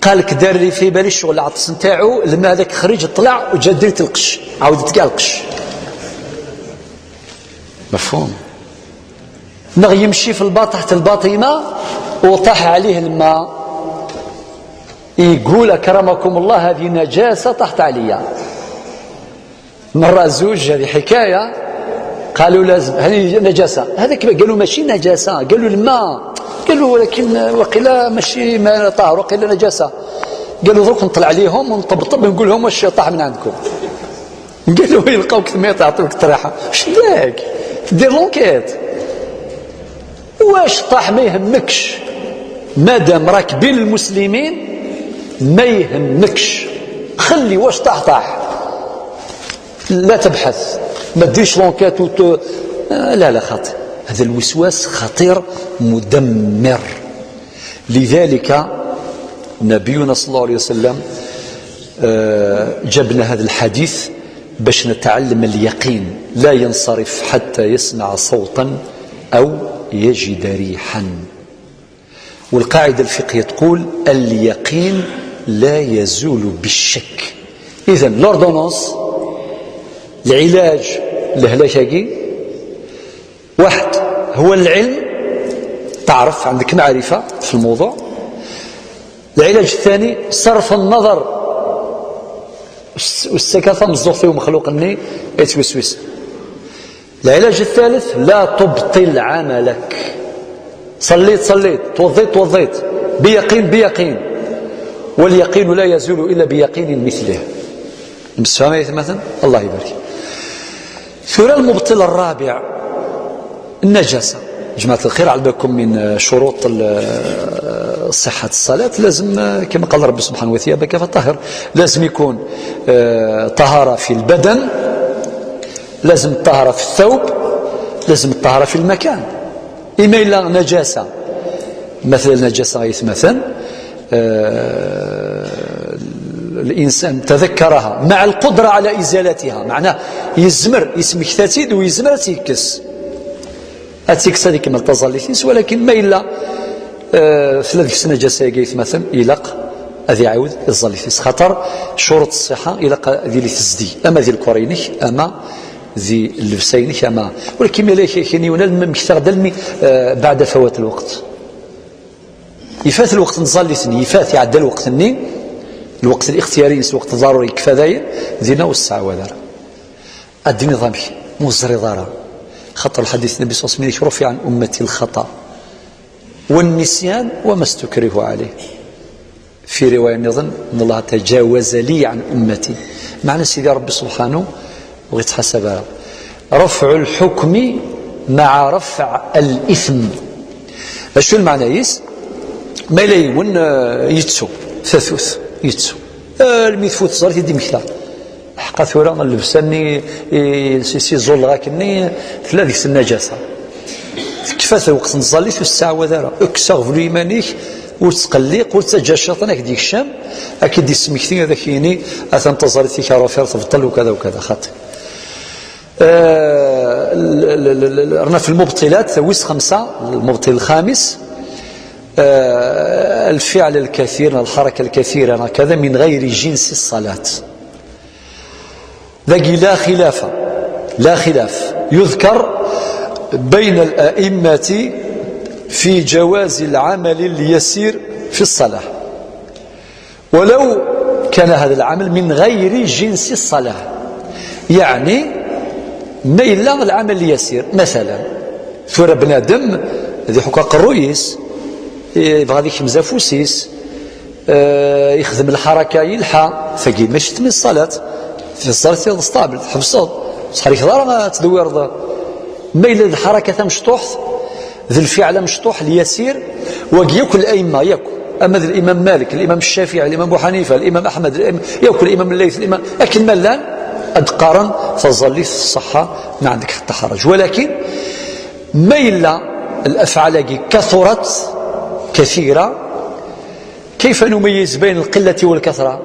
قال لك: دار لي في بالي الشغل، العطس نتاعو، الماء هذاك خرج طلع وجا ديرت القش، عاودت كاع القش. مفهوم؟ نغ يمشي في الباطحة الباطنة وطاح عليه الماء، يقول: أكرمكم الله، هذه نجاسة طاحت عليا. مرة زوج، هذه حكاية، قالوا: لازم هذه نجاسة. هذاك قالوا: ماشي نجاسة، قالوا: الماء. قالوا: ولكن وقيلا ماشي ماء طاهر، وقيلا نجاسة. قالوا: درك نطلع عليهم ونطبطب، نقول لهم: واش طاح من عندكم؟ قالوا: يلقاوك ثمية، يعطيوك الطريحة. واش داك؟ دير l'enquête. واش طاح ما يهمكش، مادام راك بين المسلمين ما يهمكش، خلي واش طاح طاح، لا تبحث، ما ديرش l'enquête وت-، آه، لا، لا، خاطر هذا الوسواس خطير مدمر. لذلك نبينا صلى الله عليه وسلم، آه، جاب لنا هذا الحديث باش نتعلم اليقين، لا ينصرف حتى يسمع صوتا أو يجد ريحا. والقاعدة الفقهية تقول: اليقين لا يزول بالشك. إذن l'ordonnance، العلاج لهلاكاكي، واحد هو العلم، تعرف، عندك معرفة في الموضوع. العلاج الثاني صرف النظر، والس-، والسكافة مزوغ فيه مخلوق الني يتوسوس. العلاج الثالث: لا تبطل عملك. صليت، صليت، توضيت، توضيت، بيقين، بيقين. واليقين لا يزول إلا بيقين مثله. Nemsefham ay atmaten? Allah ibarik. Tura المبطل الرابع النجاسة. جماعة الخير، على بالكم من شروط ال-، صحة الصلاة، لازم، كما قال ربي سبحانه وتعالى: "ثيابك فطهر". لازم يكون، آه، طهارة في البدن، لازم الطهارة في الثوب، لازم الطهارة في المكان. إما إلا نجاسة، مثل النجاسة غيث مثلا، آه، الإنسان تذكرها مع القدرة على إزالتها، معناه يزمر يسمكتاتيد ويزمر تيكس، أتيكس هذيك من التظليثيس، ولكن ما إلا، آه، ثلاث سنة جاسة يقيث مثلا يلق أذي عاود الظليثيس، خاطر شروط الصحة إلى ذي اللي تزدي، أما ذي الكورينيك، أما ذي اللبسينيك، أما، ولكن ما لا كي-، كاين يونا الممكن تغدى المي-، آه، بعد فوات الوقت. يفات الوقت نزال لي سني، يفات يعدى الوقت الني، الوقت الاختياري، الوقت الضروري يكفى داين، دينا والساعة وذر. الدين نظامك مزري ضارة. خطر الحديث النبي صلى الله عليه وسلم: "رفع عن أمتي الخطأ والنسيان وما استكرهوا عليه". في رواية نظن: "إن الله تجاوز لي عن أمتي". معنى سيدي ربي سبحانه وغيتحاسب على رفع الحكم مع رفع الإثم. شو المعنى يس؟ ما لا يون، آه، يتسو، ثثوث، يتسو. آه، المي تفوت صارت يدي مكلا. حقا ثورة اللبسة ني، إيه، سي، سي زول غاك ني، ثلاثة ديك النجاسة. تكفى وقت نزالي في الساعة وذارة. اكسغ في اليمانيك، وتقليق، وتجا الشيطان هاك ديك الشام. أكيد دي سمكتين هذا كيني، أثنى تزالي في كارو فير تبطل وكذا وكذا، خاطر. آه، ال-، ال-، ال-، ال-، رانا في المبطلات، ويس خمسة، المبطل الخامس. آه، الفعل الكثير، الحركة الكثيرة، كذا من غير جنس الصلاة. ذاك لا خلاف، لا خلاف يذكر بين الأئمة في جواز العمل اليسير في الصلاة. ولو كان هذا العمل من غير جنس الصلاة، يعني ما إلا العمل اليسير. مثلا، ثورة بنادم ذي حكا قرويس، يبغى ذيك مزافوسيس، آه، يخدم الحركة يلحى، فقي ماشي تمي الصلاة، في الصلاة يض ستابل، تحبسض، صحريك ضار تدوير ضار. ما إلا الحركة مشطوحة، ذي الفعل مشطوح اليسير، وقياك الأئمة، ياك. أما ذي الإمام مالك، الإمام الشافعي، الإمام أبو حنيفة، الإمام أحمد، الإمام، ياك الإمام الليث، الإمام، لكن ما لان أدقارا فظلي الصحة، ما عندك حتى حرج. ولكن ما إلا الأفعال كثرت كثيرة، كيف نميز بين القلة والكثرة،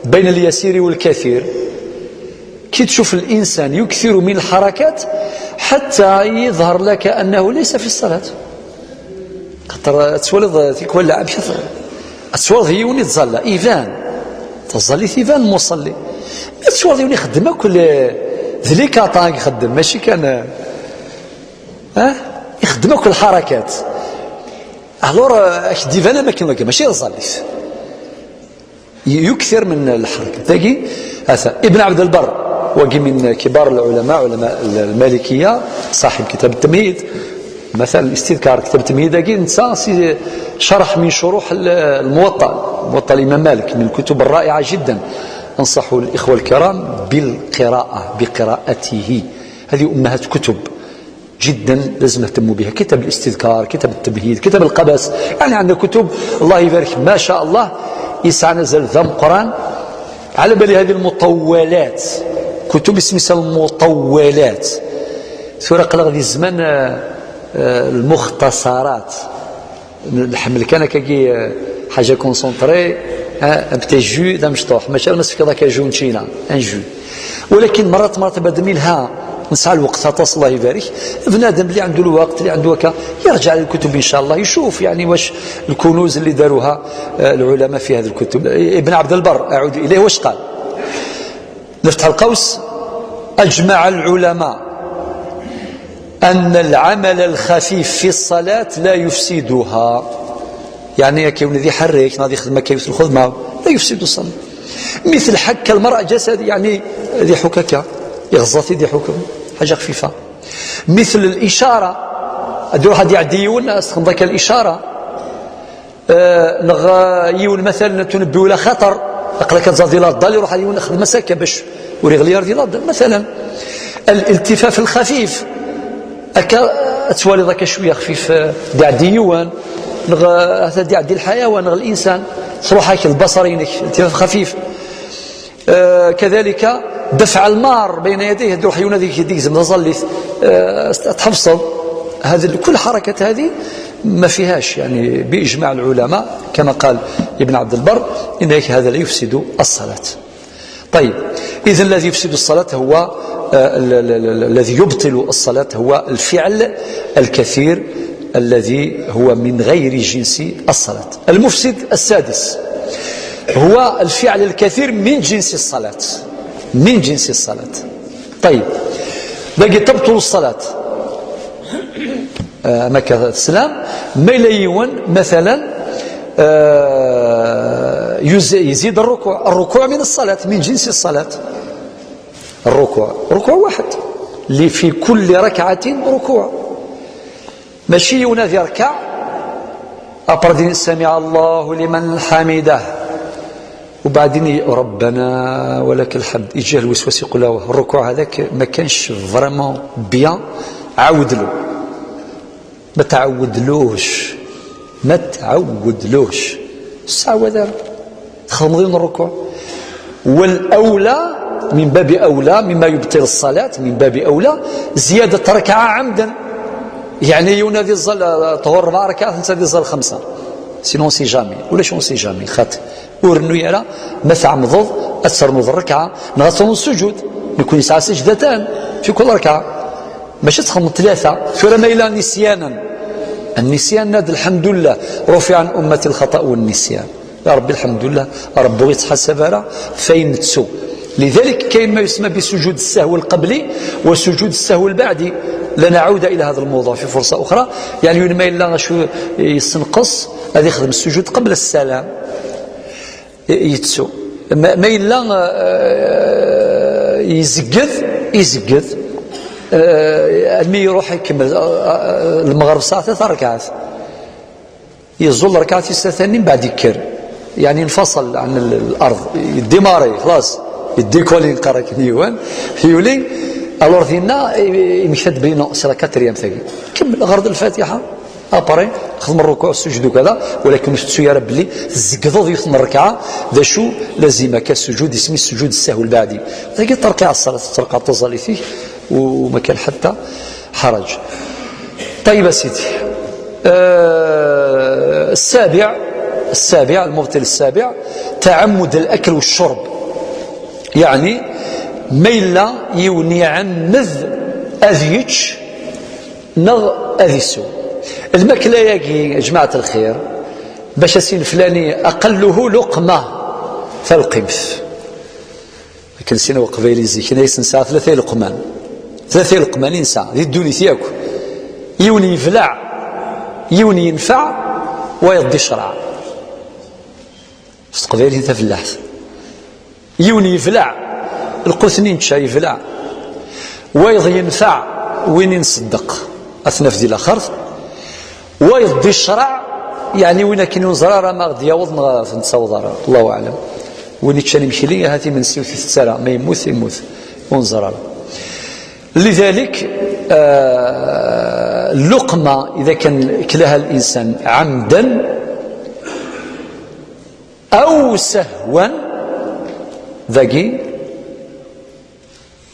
بين اليسير والكثير؟ كي تشوف الإنسان يكثر من الحركات حتى يظهر لك أنه ليس في الصلاة. خاطر تولد تيكوال لعب كثر، تولد يوني تزال إيفان، تزالي إيفان المصلي. تولد يوني يخدم كل ذلك يخدم، ماشي كان، ها؟ يخدم كل الحركات. الور اش ديفانا ما كاين، ماشي تزاليت. يكثر من الحركة. تاقي هذا ابن عبد البر، وقي من كبار العلماء، علماء المالكية، صاحب كتاب التمهيد. مثلا الاستذكار، كتاب التمهيد هاكي نسى سي شرح من شروح ال-، الموطأ، موطأ الإمام مالك، من الكتب الرائعة جدا. أنصح الإخوة الكرام بالقراءة، بقراءته. هذه أمهات كتب جدا لازم نهتموا بها، كتاب الاستذكار، كتاب التمهيد، كتاب القبس، يعني عندنا كتب الله يبارك ما شاء الله. يسعى نزل ذا قرآن على بالي هذه المطولات، كتب اسمها المطولات. ثورة قلق ذي الزمان، آه، آه، المختصرات. نحمل كان كاكي، آه، حاجة كونسونطري، آه، ان بتي جو دا مشطوح، ماشي غير نسفك ذاك جو نشينا، ان جو. ولكن مرات، مرات بعد ميلها نسعى الوقت، هطاس الله يبارك. بنادم اللي عنده الوقت، اللي عنده هكا، يرجع للكتب إن شاء الله، يشوف يعني واش الكنوز اللي داروها، آه، العلماء في هذه الكتب. ابن عبد البر، أعود إليه، واش قال؟ نفتح القوس: "أجمع العلماء أن العمل الخفيف في الصلاة لا يفسدها". يعني كيون ذي حريك، ناضي خدمة كيوت الخدمة، لا يفسد الصلاة. مثل حك المرأة جسد، يعني ذي حككة، يغزطي ذي حكم، حاجة خفيفة. مثل الإشارة، ad iruḥ ad iɛeddi yiwen, ad s-texdmeḍ akka licara, eh, neɣ, eh, yiwen, matalan, tunebbi ula xaṭer, aql-ak ad tẓaḍ di laḍal, iruḥ ad yiwen xdem-as akka bac ur iɣli ara di laḍal, matalan. الالتفاف الخفيف. Akka ad twaliḍ akka cwiya xfif, eh, d-iɛeddi yiwen, neɣ, eh, ata d-iɛeddi lḥayawan, neɣ linsan, truḥ-ak lbasar-inek, التفاف خفيف. Eh, كذلك دفع المار بين يديه, ad iruḥ yiwen ad igzem taẓallit, eh, ad tḥebseḍ. هذه, كل حركة هذه ما فيهاش, يعني, بإجماع العلماء, كما قال ابن عبد البر, إن هذا لا يفسد الصلاة. طيب، إذن الذي يفسد الصلاة هو, آه، ال-، ال-، ال-، ال-، الذي يبطل الصلاة هو الفعل الكثير الذي هو من غير جنس الصلاة. المفسد السادس هو الفعل الكثير من جنس الصلاة، من جنس الصلاة. طيب، dagi تبطل الصلاة. آه، ما كان السلام، ما إلا يون مثلا, آه، يز-، يزيد الركوع. الركوع من الصلاة، من جنس الصلاة. الركوع ركوع واحد, اللي في كل ركعة ركوع. ماشي يون ad irkeɛ, après ad yenni سمع الله لمن حمده, وبعدين ربنا ولك الحمد, يجيه الوسواس يقول له الركوع هذاك ما كانش vraiment bien, عاود له. ما تعودلوش, ما تعودلوش. الساعة وذا تخمضين الركوع. والأولى, من باب أولى, مما يبطل الصلاة, من باب أولى زيادة ركعة عمدا. يعني, يونا ذي الظل طهور أربع ركعات, أنت ذي الظل خمسة. Sinon, on sait jamais. ولا شو, on sait jamais. خاطر ورنو يرى ما تعمضض أكثر من الركعة, نغطون السجود. نكون يسعى سجدتان في كل ركعة. ماشي تخمم ثلاثة. ثورة ما إلا نسيانا. النسيان ناد الحمد لله رفع عن أمة الخطأ والنسيان. يا ربي الحمد لله, ربي يتحاسب على فين تسو. لذلك كاين ما يسمى بسجود السهو القبلي وسجود السهو البعدي. لنعود إلى هذا الموضوع في فرصة أخرى. يعني, وين ما إلا شو يسنقص, هذا يخدم السجود قبل السلام. Yettu. Ma, ma yella, eh, yezged, yezged. Eh, almi iruḥ ikemmel, eh, eh, lmeɣreb saɛa tlata rkaɛat. Yeẓẓul rkaɛat-is tlata-nni, mbeɛd yekker. يعني, انفصل عن ال-, الأرض. Yeddimaṛi, xlaṣ. Yeddikuli, nqar akken yiwen. Yuli, alors dinna, i-, imekta-d belli non, c'est la quatrième tagi. Kemmel, ɣer-d Lfatiḥa. Après, xdem الركوع, السجود وكذا, ولكن ur tettu ara belli tzeggdeḍ yiwet n rrekɛa, d acu لازم-ak السجود, isem-is سجود السهو البعدي. Dagi terkiɛ ṣṣalat, terkiɛ taẓallit-ik, u-, وما كان حتى حرج. طيب يا سيدي. آه، السابع, السابع, المبطل السابع, تعمد الأكل والشرب. يعني, ma yella yiwen iɛemmed ad yečč, neɣ ad isew. Lmakla-agi, جماعة الخير, bac ad s-inin flani أقله لقمة, talqimt. Akken sin Uqbayli zik, yenna-yasen nesɛa tlata ileqman. Tlata ileqman i nesɛa di ddunit yakk. Yiwen yebleɛ, yiwen yenfeɛ, wayeḍ d icreɛ. S teqbaylit tafellaḥt. Yiwen yebleɛ, lqut-nni nečča yebleɛ. Wayeḍ yenfeɛ, win i nṣeddeq, ad t-naf di laxert. Wayeḍ d icreɛ, yeɛni win akken ur neẓri ara ma ɣ-d-yaweḍ neɣ ur t-nettaweḍ ara, Allahu aɛlam. Win iččan imekli, ahat imensi ur t-itett ara, ma yemmut, yemmut, ur neẓri ara. لذلك, آه, اللقمة إذا كان كلها الإنسان عمدا أو سهوا, dagi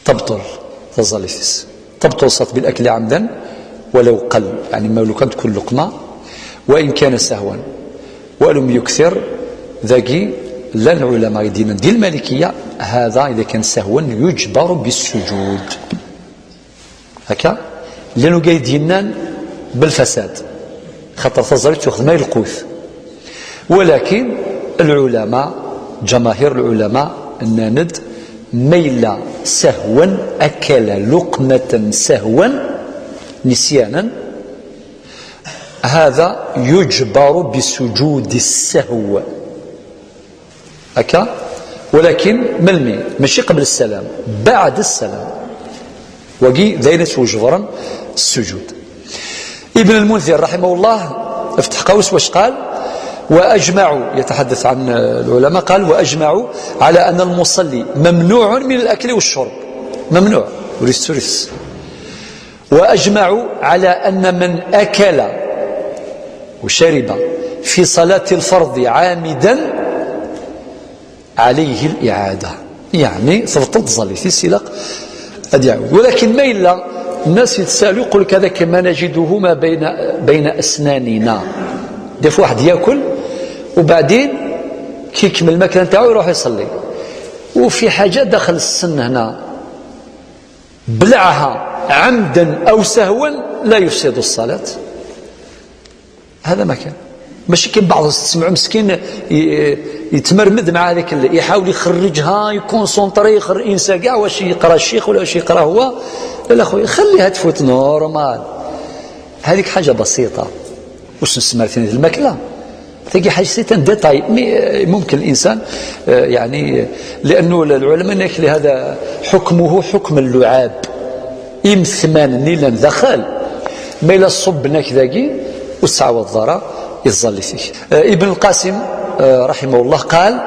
تبطل taẓallit-is. تبطل الصلاة بالأكل عمدا ولو قل, يعني, ma لو كان تكون لقمة, وإن كان سهوا ولم يكثر, dagi llan lɛulama i d-yennan di lmalikiya, هذا إذا كان سهوا يجبر بالسجود. هكا؟ لأنه قاعد ينان بالفساد. خاطر taẓallit tuɣ ma lqut. ولكن العلماء, جماهير العلماء, nnan-d, ma yella سهوا, أكل لقمة سهوا, نسيانا, هذا يجبر بسجود السهو. هكا؟ ولكن melmi؟ ماشي قبل السلام, بعد السلام. Wagi d ayen ad twejbren السجود. ابن المنذر رحمه الله في تحقاوس واش قال؟ وأجمعوا، يتحدث عن العلماء، قال: "وأجمعوا على أن المصلي ممنوع من الأكل والشرب". ممنوع. وريس، وريس. "وأجمعوا على أن من أكل وشرب في صلاة الفرض عامدا عليه الإعادة". يعني تبطل تزاليت السلاق، هذه يعاود. ولكن ما إلا الناس يتسالوا، يقول لك: "هذاك ما نجده ما بين، بين أسناننا". ديف واحد ياكل وبعدين كي يكمل الماكله نتاعو يروح يصلي، وفي حاجه داخل السن هنا، بلعها عمدا او سهوا، لا يفسد الصلاه. هذا ما كان. ماشي كاين بعض تسمعوا مسكين ي-، يتمرمد مع هذيك ال-، يحاول يخرجها، يكونسونطري، يخر-، ينسى كاع واش يقرا الشيخ ولا واش يقرا هو. لا، لا خويا، خليها تفوت نورمال. هذيك حاجه بسيطه. واش نسمى ثاني الماكله؟ تلقى حاجه سيتان ديتاي، مي ممكن الانسان، آه، يعني، لانه العلماء ناكل هذا حكمه حكم اللعاب. إم ثمان نيلان داخل، ما إلا صب ناك ذاكي وتسعوض ضرا يتظل فيك. آه، ابن القاسم، آه، رحمه الله قال: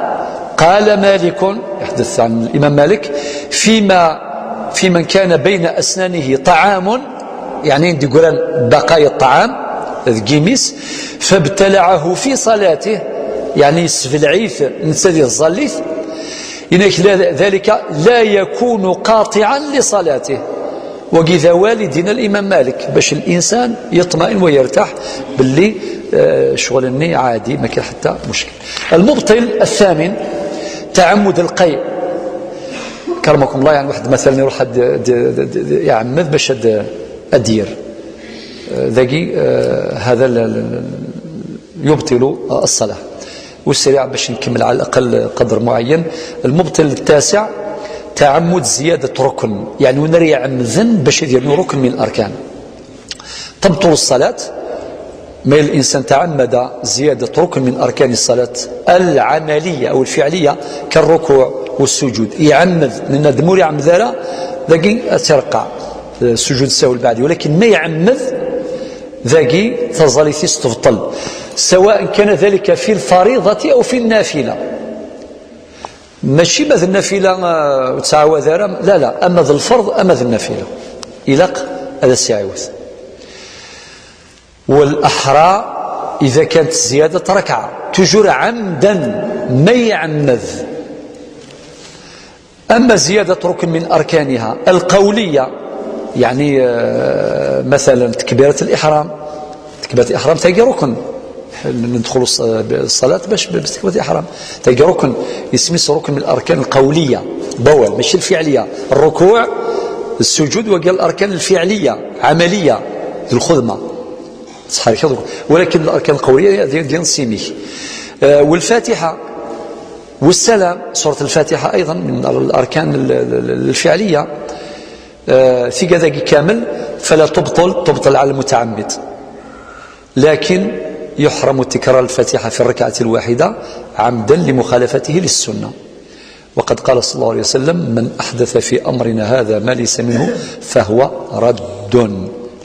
"قال مالك"، يحدث عن الإمام مالك، "فيما، في من كان بين أسنانه طعام"، يعني ندير بقايا الطعام، ذ كيميس، "فابتلعه في صلاته"، يعني يسفلعيث نتسدي الظليث، إنك لا-، "ذلك لا يكون قاطعا لصلاته". وكذا والدنا الإمام مالك، باش الإنسان يطمئن ويرتاح باللي، آه، شغل الني عادي، ما كان حتى مشكل. المبطل الثامن تعمد القيء. كرمكم الله، يعني واحد مثلا يروح د-، د-، د-، د-، يعمد باش د-، أدير. آه، ذاكي، آه، هذا ال-، ال-، ال-، يبطل الصلاة. والسريع باش نكمل على الأقل قدر معين. المبطل التاسع تعمد زيادة ركن، يعني ونري عمذن باش يدير ركن من الأركان. تبطل الصلاة ما الإنسان تعمد زيادة ركن من أركان الصلاة العملية أو الفعلية، كالركوع والسجود. يعمد، لأن دمور يعمد ذرا، لكن ترقع، آه، سجود السهو البعدي، ولكن ما يعمد ذاكي تظليث تبطل، سواء كان ذلك في الفريضة أو في النافلة. ماشي ما النافلة، آه، وتعاود رم-، لا، لا، أما ذا الفرض، أما ذا النافلة. إلاق هذا السعيوث. والأحرى إذا كانت زيادة ركعة، تجر عمدا، ما يعمد. أما زيادة ركن من أركانها القولية، يعني، آه، مثلا تكبيرة الإحرام، تكبيرة الإحرام تاقي ركن، ندخل الص-، الصلاة باش بتكبيرة الإحرام، تاقي ركن، يسمي ركن من الأركان القولية، بوال، ماشي الفعلية، الركوع، السجود، وقال الأركان الفعلية، عملية، الخدمة، صحيح، ولكن الأركان القولية ديال، ديال السيميك. آه، والفاتحة، والسلام، سورة الفاتحة أيضا من الأركان ال-، ال-، ال-، الفعلية. آه، في كذا كامل، فلا تبطل، تبطل على المتعمد، لكن يحرم تكرار الفاتحة في الركعة الواحدة عمدا لمخالفته للسنة. وقد قال صلى الله عليه وسلم: "من أحدث في أمرنا هذا ما ليس منه فهو رد".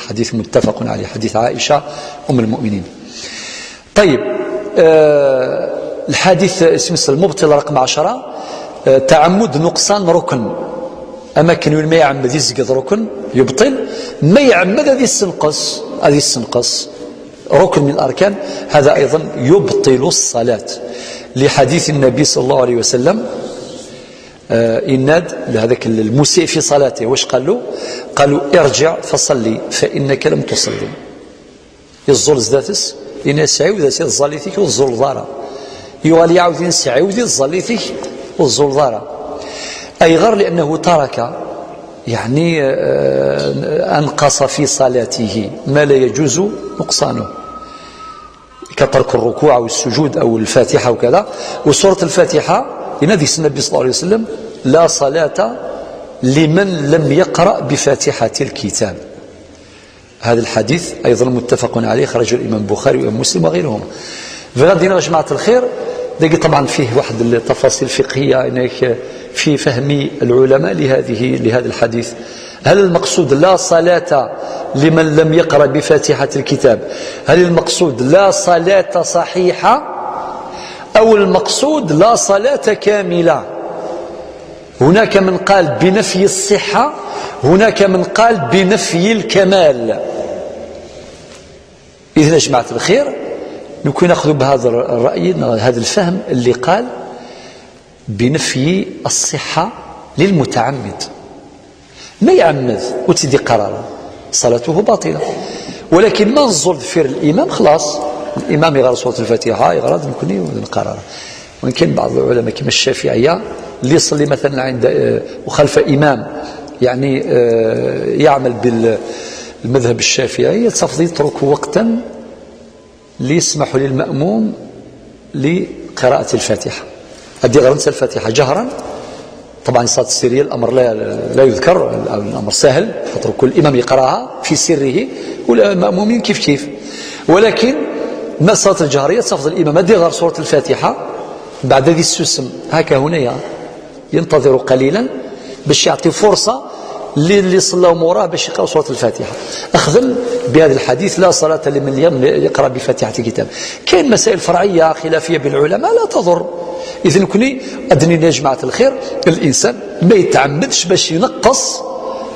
حديث متفق عليه، حديث عائشة أم المؤمنين. طيب، آه، الحديث اسمه المبطل رقم عشرة، آه، تعمد نقصان ركن. أما كان وين ما يعمد يزقد ركن يبطل، ما يعمد هذه السنقص، هذه السنقص ركن من الأركان، هذا أيضا يبطل الصلاة، لحديث النبي صلى الله عليه وسلم، آه، إناد لهذاك المسيء في صلاته، واش قال له؟ قالوا: "ارجع فصلي فإنك لم تصلي". يزول زداتس، إن سعيو ذا سيد الزاليتيك والزول ضارة. يوالي عاودين سعيو ذي الزاليتيك والزول ضارة. أي غير لأنه ترك، يعني، آه، أنقص في صلاته ما لا يجوز نقصانه، كترك الركوع أو السجود أو الفاتحة وكذا. وسورة الفاتحة، ينادي النبي صلى الله عليه وسلم: "لا صلاة لمن لم يقرأ بفاتحة الكتاب". هذا الحديث أيضا متفق عليه، خرجه الإمام البخاري وإمام مسلم وغيرهما. فغادينا يا جماعة الخير، داكي طبعا فيه واحد التفاصيل فقهية، يعني، في فهم العلماء لهذه، لهذا الحديث. هل المقصود لا صلاة لمن لم يقرأ بفاتحة الكتاب؟ هل المقصود لا صلاة صحيحة، أو المقصود لا صلاة كاملة؟ هناك من قال بنفي الصحة، هناك من قال بنفي الكمال. إذن يا جماعة الخير، نكون نأخذ بهذا الرأي، هذا الفهم اللي قال بنفي الصحة للمتعمد. ما يعمد وتدي قرارا، صلاته باطلة. ولكن ما نزول دفير الإمام، خلاص، الإمام يقرأ سورة الفاتحة، يقرأ، نكوني نقرر. وإن كان بعض العلماء كما الشافعية اللي يصلي مثلًا عند، آه، وخلف إمام، يعني، آه، يعمل بالمذهب الشافعي، يتفضل يترك وقتا ليسمح للمأموم لقراءة الفاتحة. أدي غرنت الفاتحة جهرا. طبعًا صلاة السرية الأمر لا، لا يذكر، الأمر سهل، خاطر كل إمام يقراها في سره والمأمومين كيف كيف. ولكن ما صلاة الجهرية تفضل الإمام أدي غير سورة الفاتحة، بعد ذي السسم هكا هنايا ينتظر قليلًا باش يعطي فرصة للي صلاو موراه باش يقراو سورة الفاتحة. أخذ بهذا الحديث: لا صلاة لمن لم يقرأ بفاتحة الكتاب. كاين مسائل فرعية خلافية بين العلماء لا تضر. إذن كني أدني يا جماعة الخير، الإنسان ما يتعمدش باش ينقص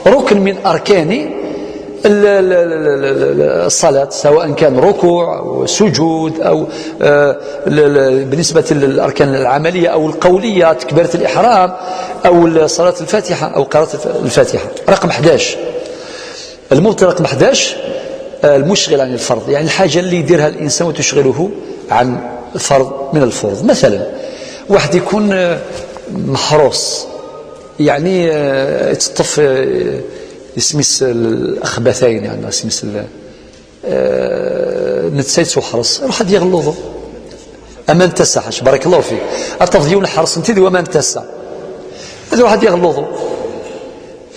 ركن من أركان ال-، ال-، ال-، ال-، ال-، الصلاة، سواء كان ركوع أو سجود أو، آه، ال-، ال-، بالنسبة للأركان العملية أو القولية، تكبيرة الإحرام أو صلاة الفاتحة أو قراءة الفاتحة. رقم حداش، المبطل رقم حداش، آه، المشغل عن الفرض، يعني الحاجة اللي يديرها الإنسان وتشغله عن فرض من الفروض. مثلًا واحد يكون، آه، محروس، يعني، آه، يتطف، آه، يسميس الأخبثين، يعني يسميس ال-، آه، نتسيت وحرص، روح هاد يغلظه. أما انت ساحش، بارك الله فيك. أتضيون الحرص، انت ذي وما انت سا. هذا واحد يغلظه.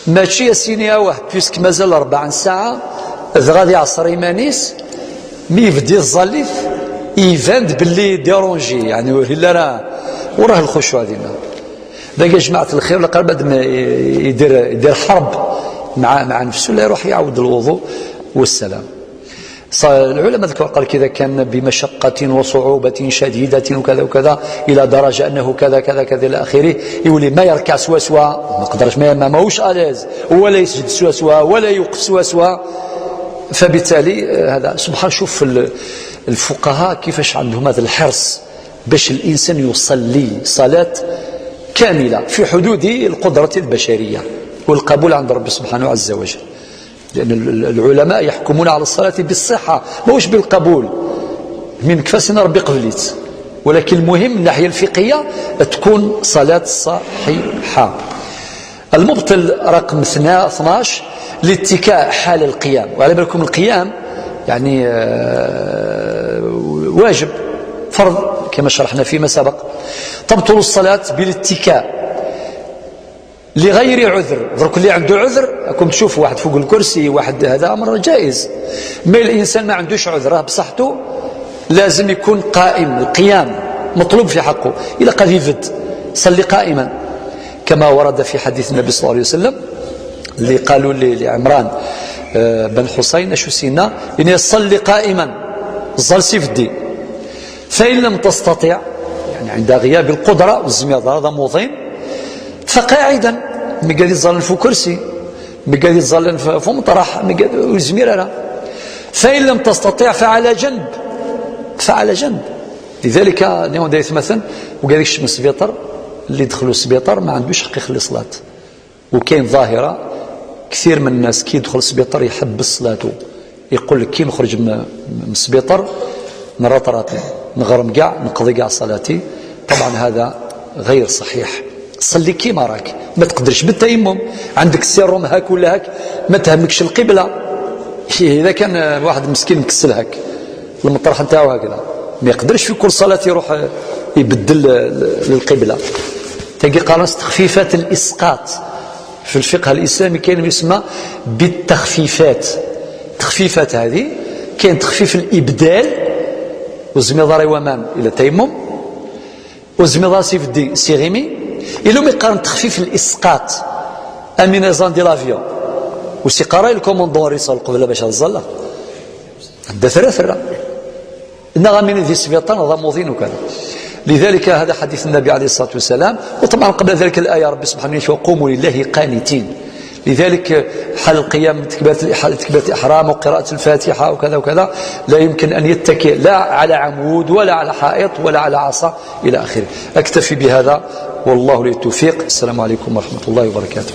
ماشي يا سيني أواه، بيسك مازال أربع ساعة، إذ غادي يعصر إيمانيس، مي يبدي الظليف، يبان باللي ديرونجي، يعني، ولا راه، وراه الخشوع دينا. داك يا جماعة الخير، لقى بعد ما يدير، يدير حرب مع، مع نفسه، لا يروح يعاود الوضوء والسلام. ص-، العلماء ذكروا، قال: كذا كان بمشقة وصعوبة شديدة وكذا وكذا، إلى درجة أنه كذا كذا كذا إلى آخره، يولي ما يركع سوا سوا، ما قدرش، ما، ما، ماهوش أليز، ولا يسجد سوا سوا، ولا يوقف سوا سوا. فبالتالي، آه، هذا سبحان، شوف ال-، الفقهاء كيفاش عندهم هذا الحرص باش الإنسان يصلي صلاة كاملة في حدود القدرة البشرية والقبول عند ربي سبحانه عز وجل. لأن ال-، ال-، العلماء يحكمون على الصلاة بالصحة، ماهوش بالقبول. من كفاسنا ربي قبليت، ولكن المهم الناحية الفقهية تكون صلاة صحيحة. المبطل رقم اثنا-، اثناش، الاتكاء حال القيام. وعلى بالكم القيام يعني، آه، واجب، فرض، كما شرحنا فيما سبق. تبطل الصلاة بالاتكاء لغير عذر. درك اللي عنده عذر، راكم تشوفوا واحد فوق الكرسي، واحد، هذا أمر جائز. ما الإنسان ما عندوش عذر، راه بصحته لازم يكون قائم، القيام مطلوب في حقه. إلا قال يفد، صلي قائما، كما ورد في حديث النبي صلى الله عليه وسلم اللي قالوا ل-، لعمران، آه، بن حصين: شو سينا؟ يعني: صل قائما، زال سيف الدين. فإن لم تستطع، يعني عند غياب القدرة والزمير هذا موضين، فقاعدا، مقال يزال في كرسي، مقال يزال في، في مطرح، مقال يزمير أنا. فإن لم تستطع فعلى جنب، فعلى جنب. لذلك نيون دايت مثلا، وقال لك الشمس سبيطر، اللي دخلوا السبيطر ما عندوش حق يخلي صلاة. وكاين ظاهرة، كثير من الناس كي يدخل السبيطار يحبس صلاته، يقول لك: "كي نخرج من، من السبيطار نرطراطي، نغرم كاع، نقضي كاع صلاتي". طبعا هذا غير صحيح. صلي كيما راك، ما تقدرش بالتيمم، عندك السيروم هاك ولا هاك، ما تهمكش القبلة. إذا كان واحد مسكين مكسل هاك، المطرح نتاعو هكذا، ما يقدرش في كل صلاة يروح يبدل للقبلة. تلقى قالوا تخفيفات الإسقاط. في الفقه الإسلامي كاين ما يسمى بالتخفيفات. التخفيفات هذه كاين تخفيف الإبدال، والزميضة راهي ومام إلى التيمم، والزميضة سيف الدين سيغيمي، إلو ما يقارن تخفيف الإسقاط، أمينيزون دي لافيون. وسيقرا الكوموندون رسالة قبل باش الزلة. هدا ثلاثة لا. إنها من ذي سبيطان هذا موضين وكذا. لذلك هذا حديث النبي عليه الصلاة والسلام. وطبعا قبل ذلك الآية ربي سبحانه يقول: "قوموا لله قانتين". لذلك حال القيام، تكبيرة الإح-، تكبيرة الإحرام وقراءة الفاتحة وكذا وكذا، لا يمكن أن يتكئ لا على عمود ولا على حائط ولا على عصا إلى آخره. أكتفي بهذا، والله لي التوفيق. السلام عليكم ورحمة الله وبركاته.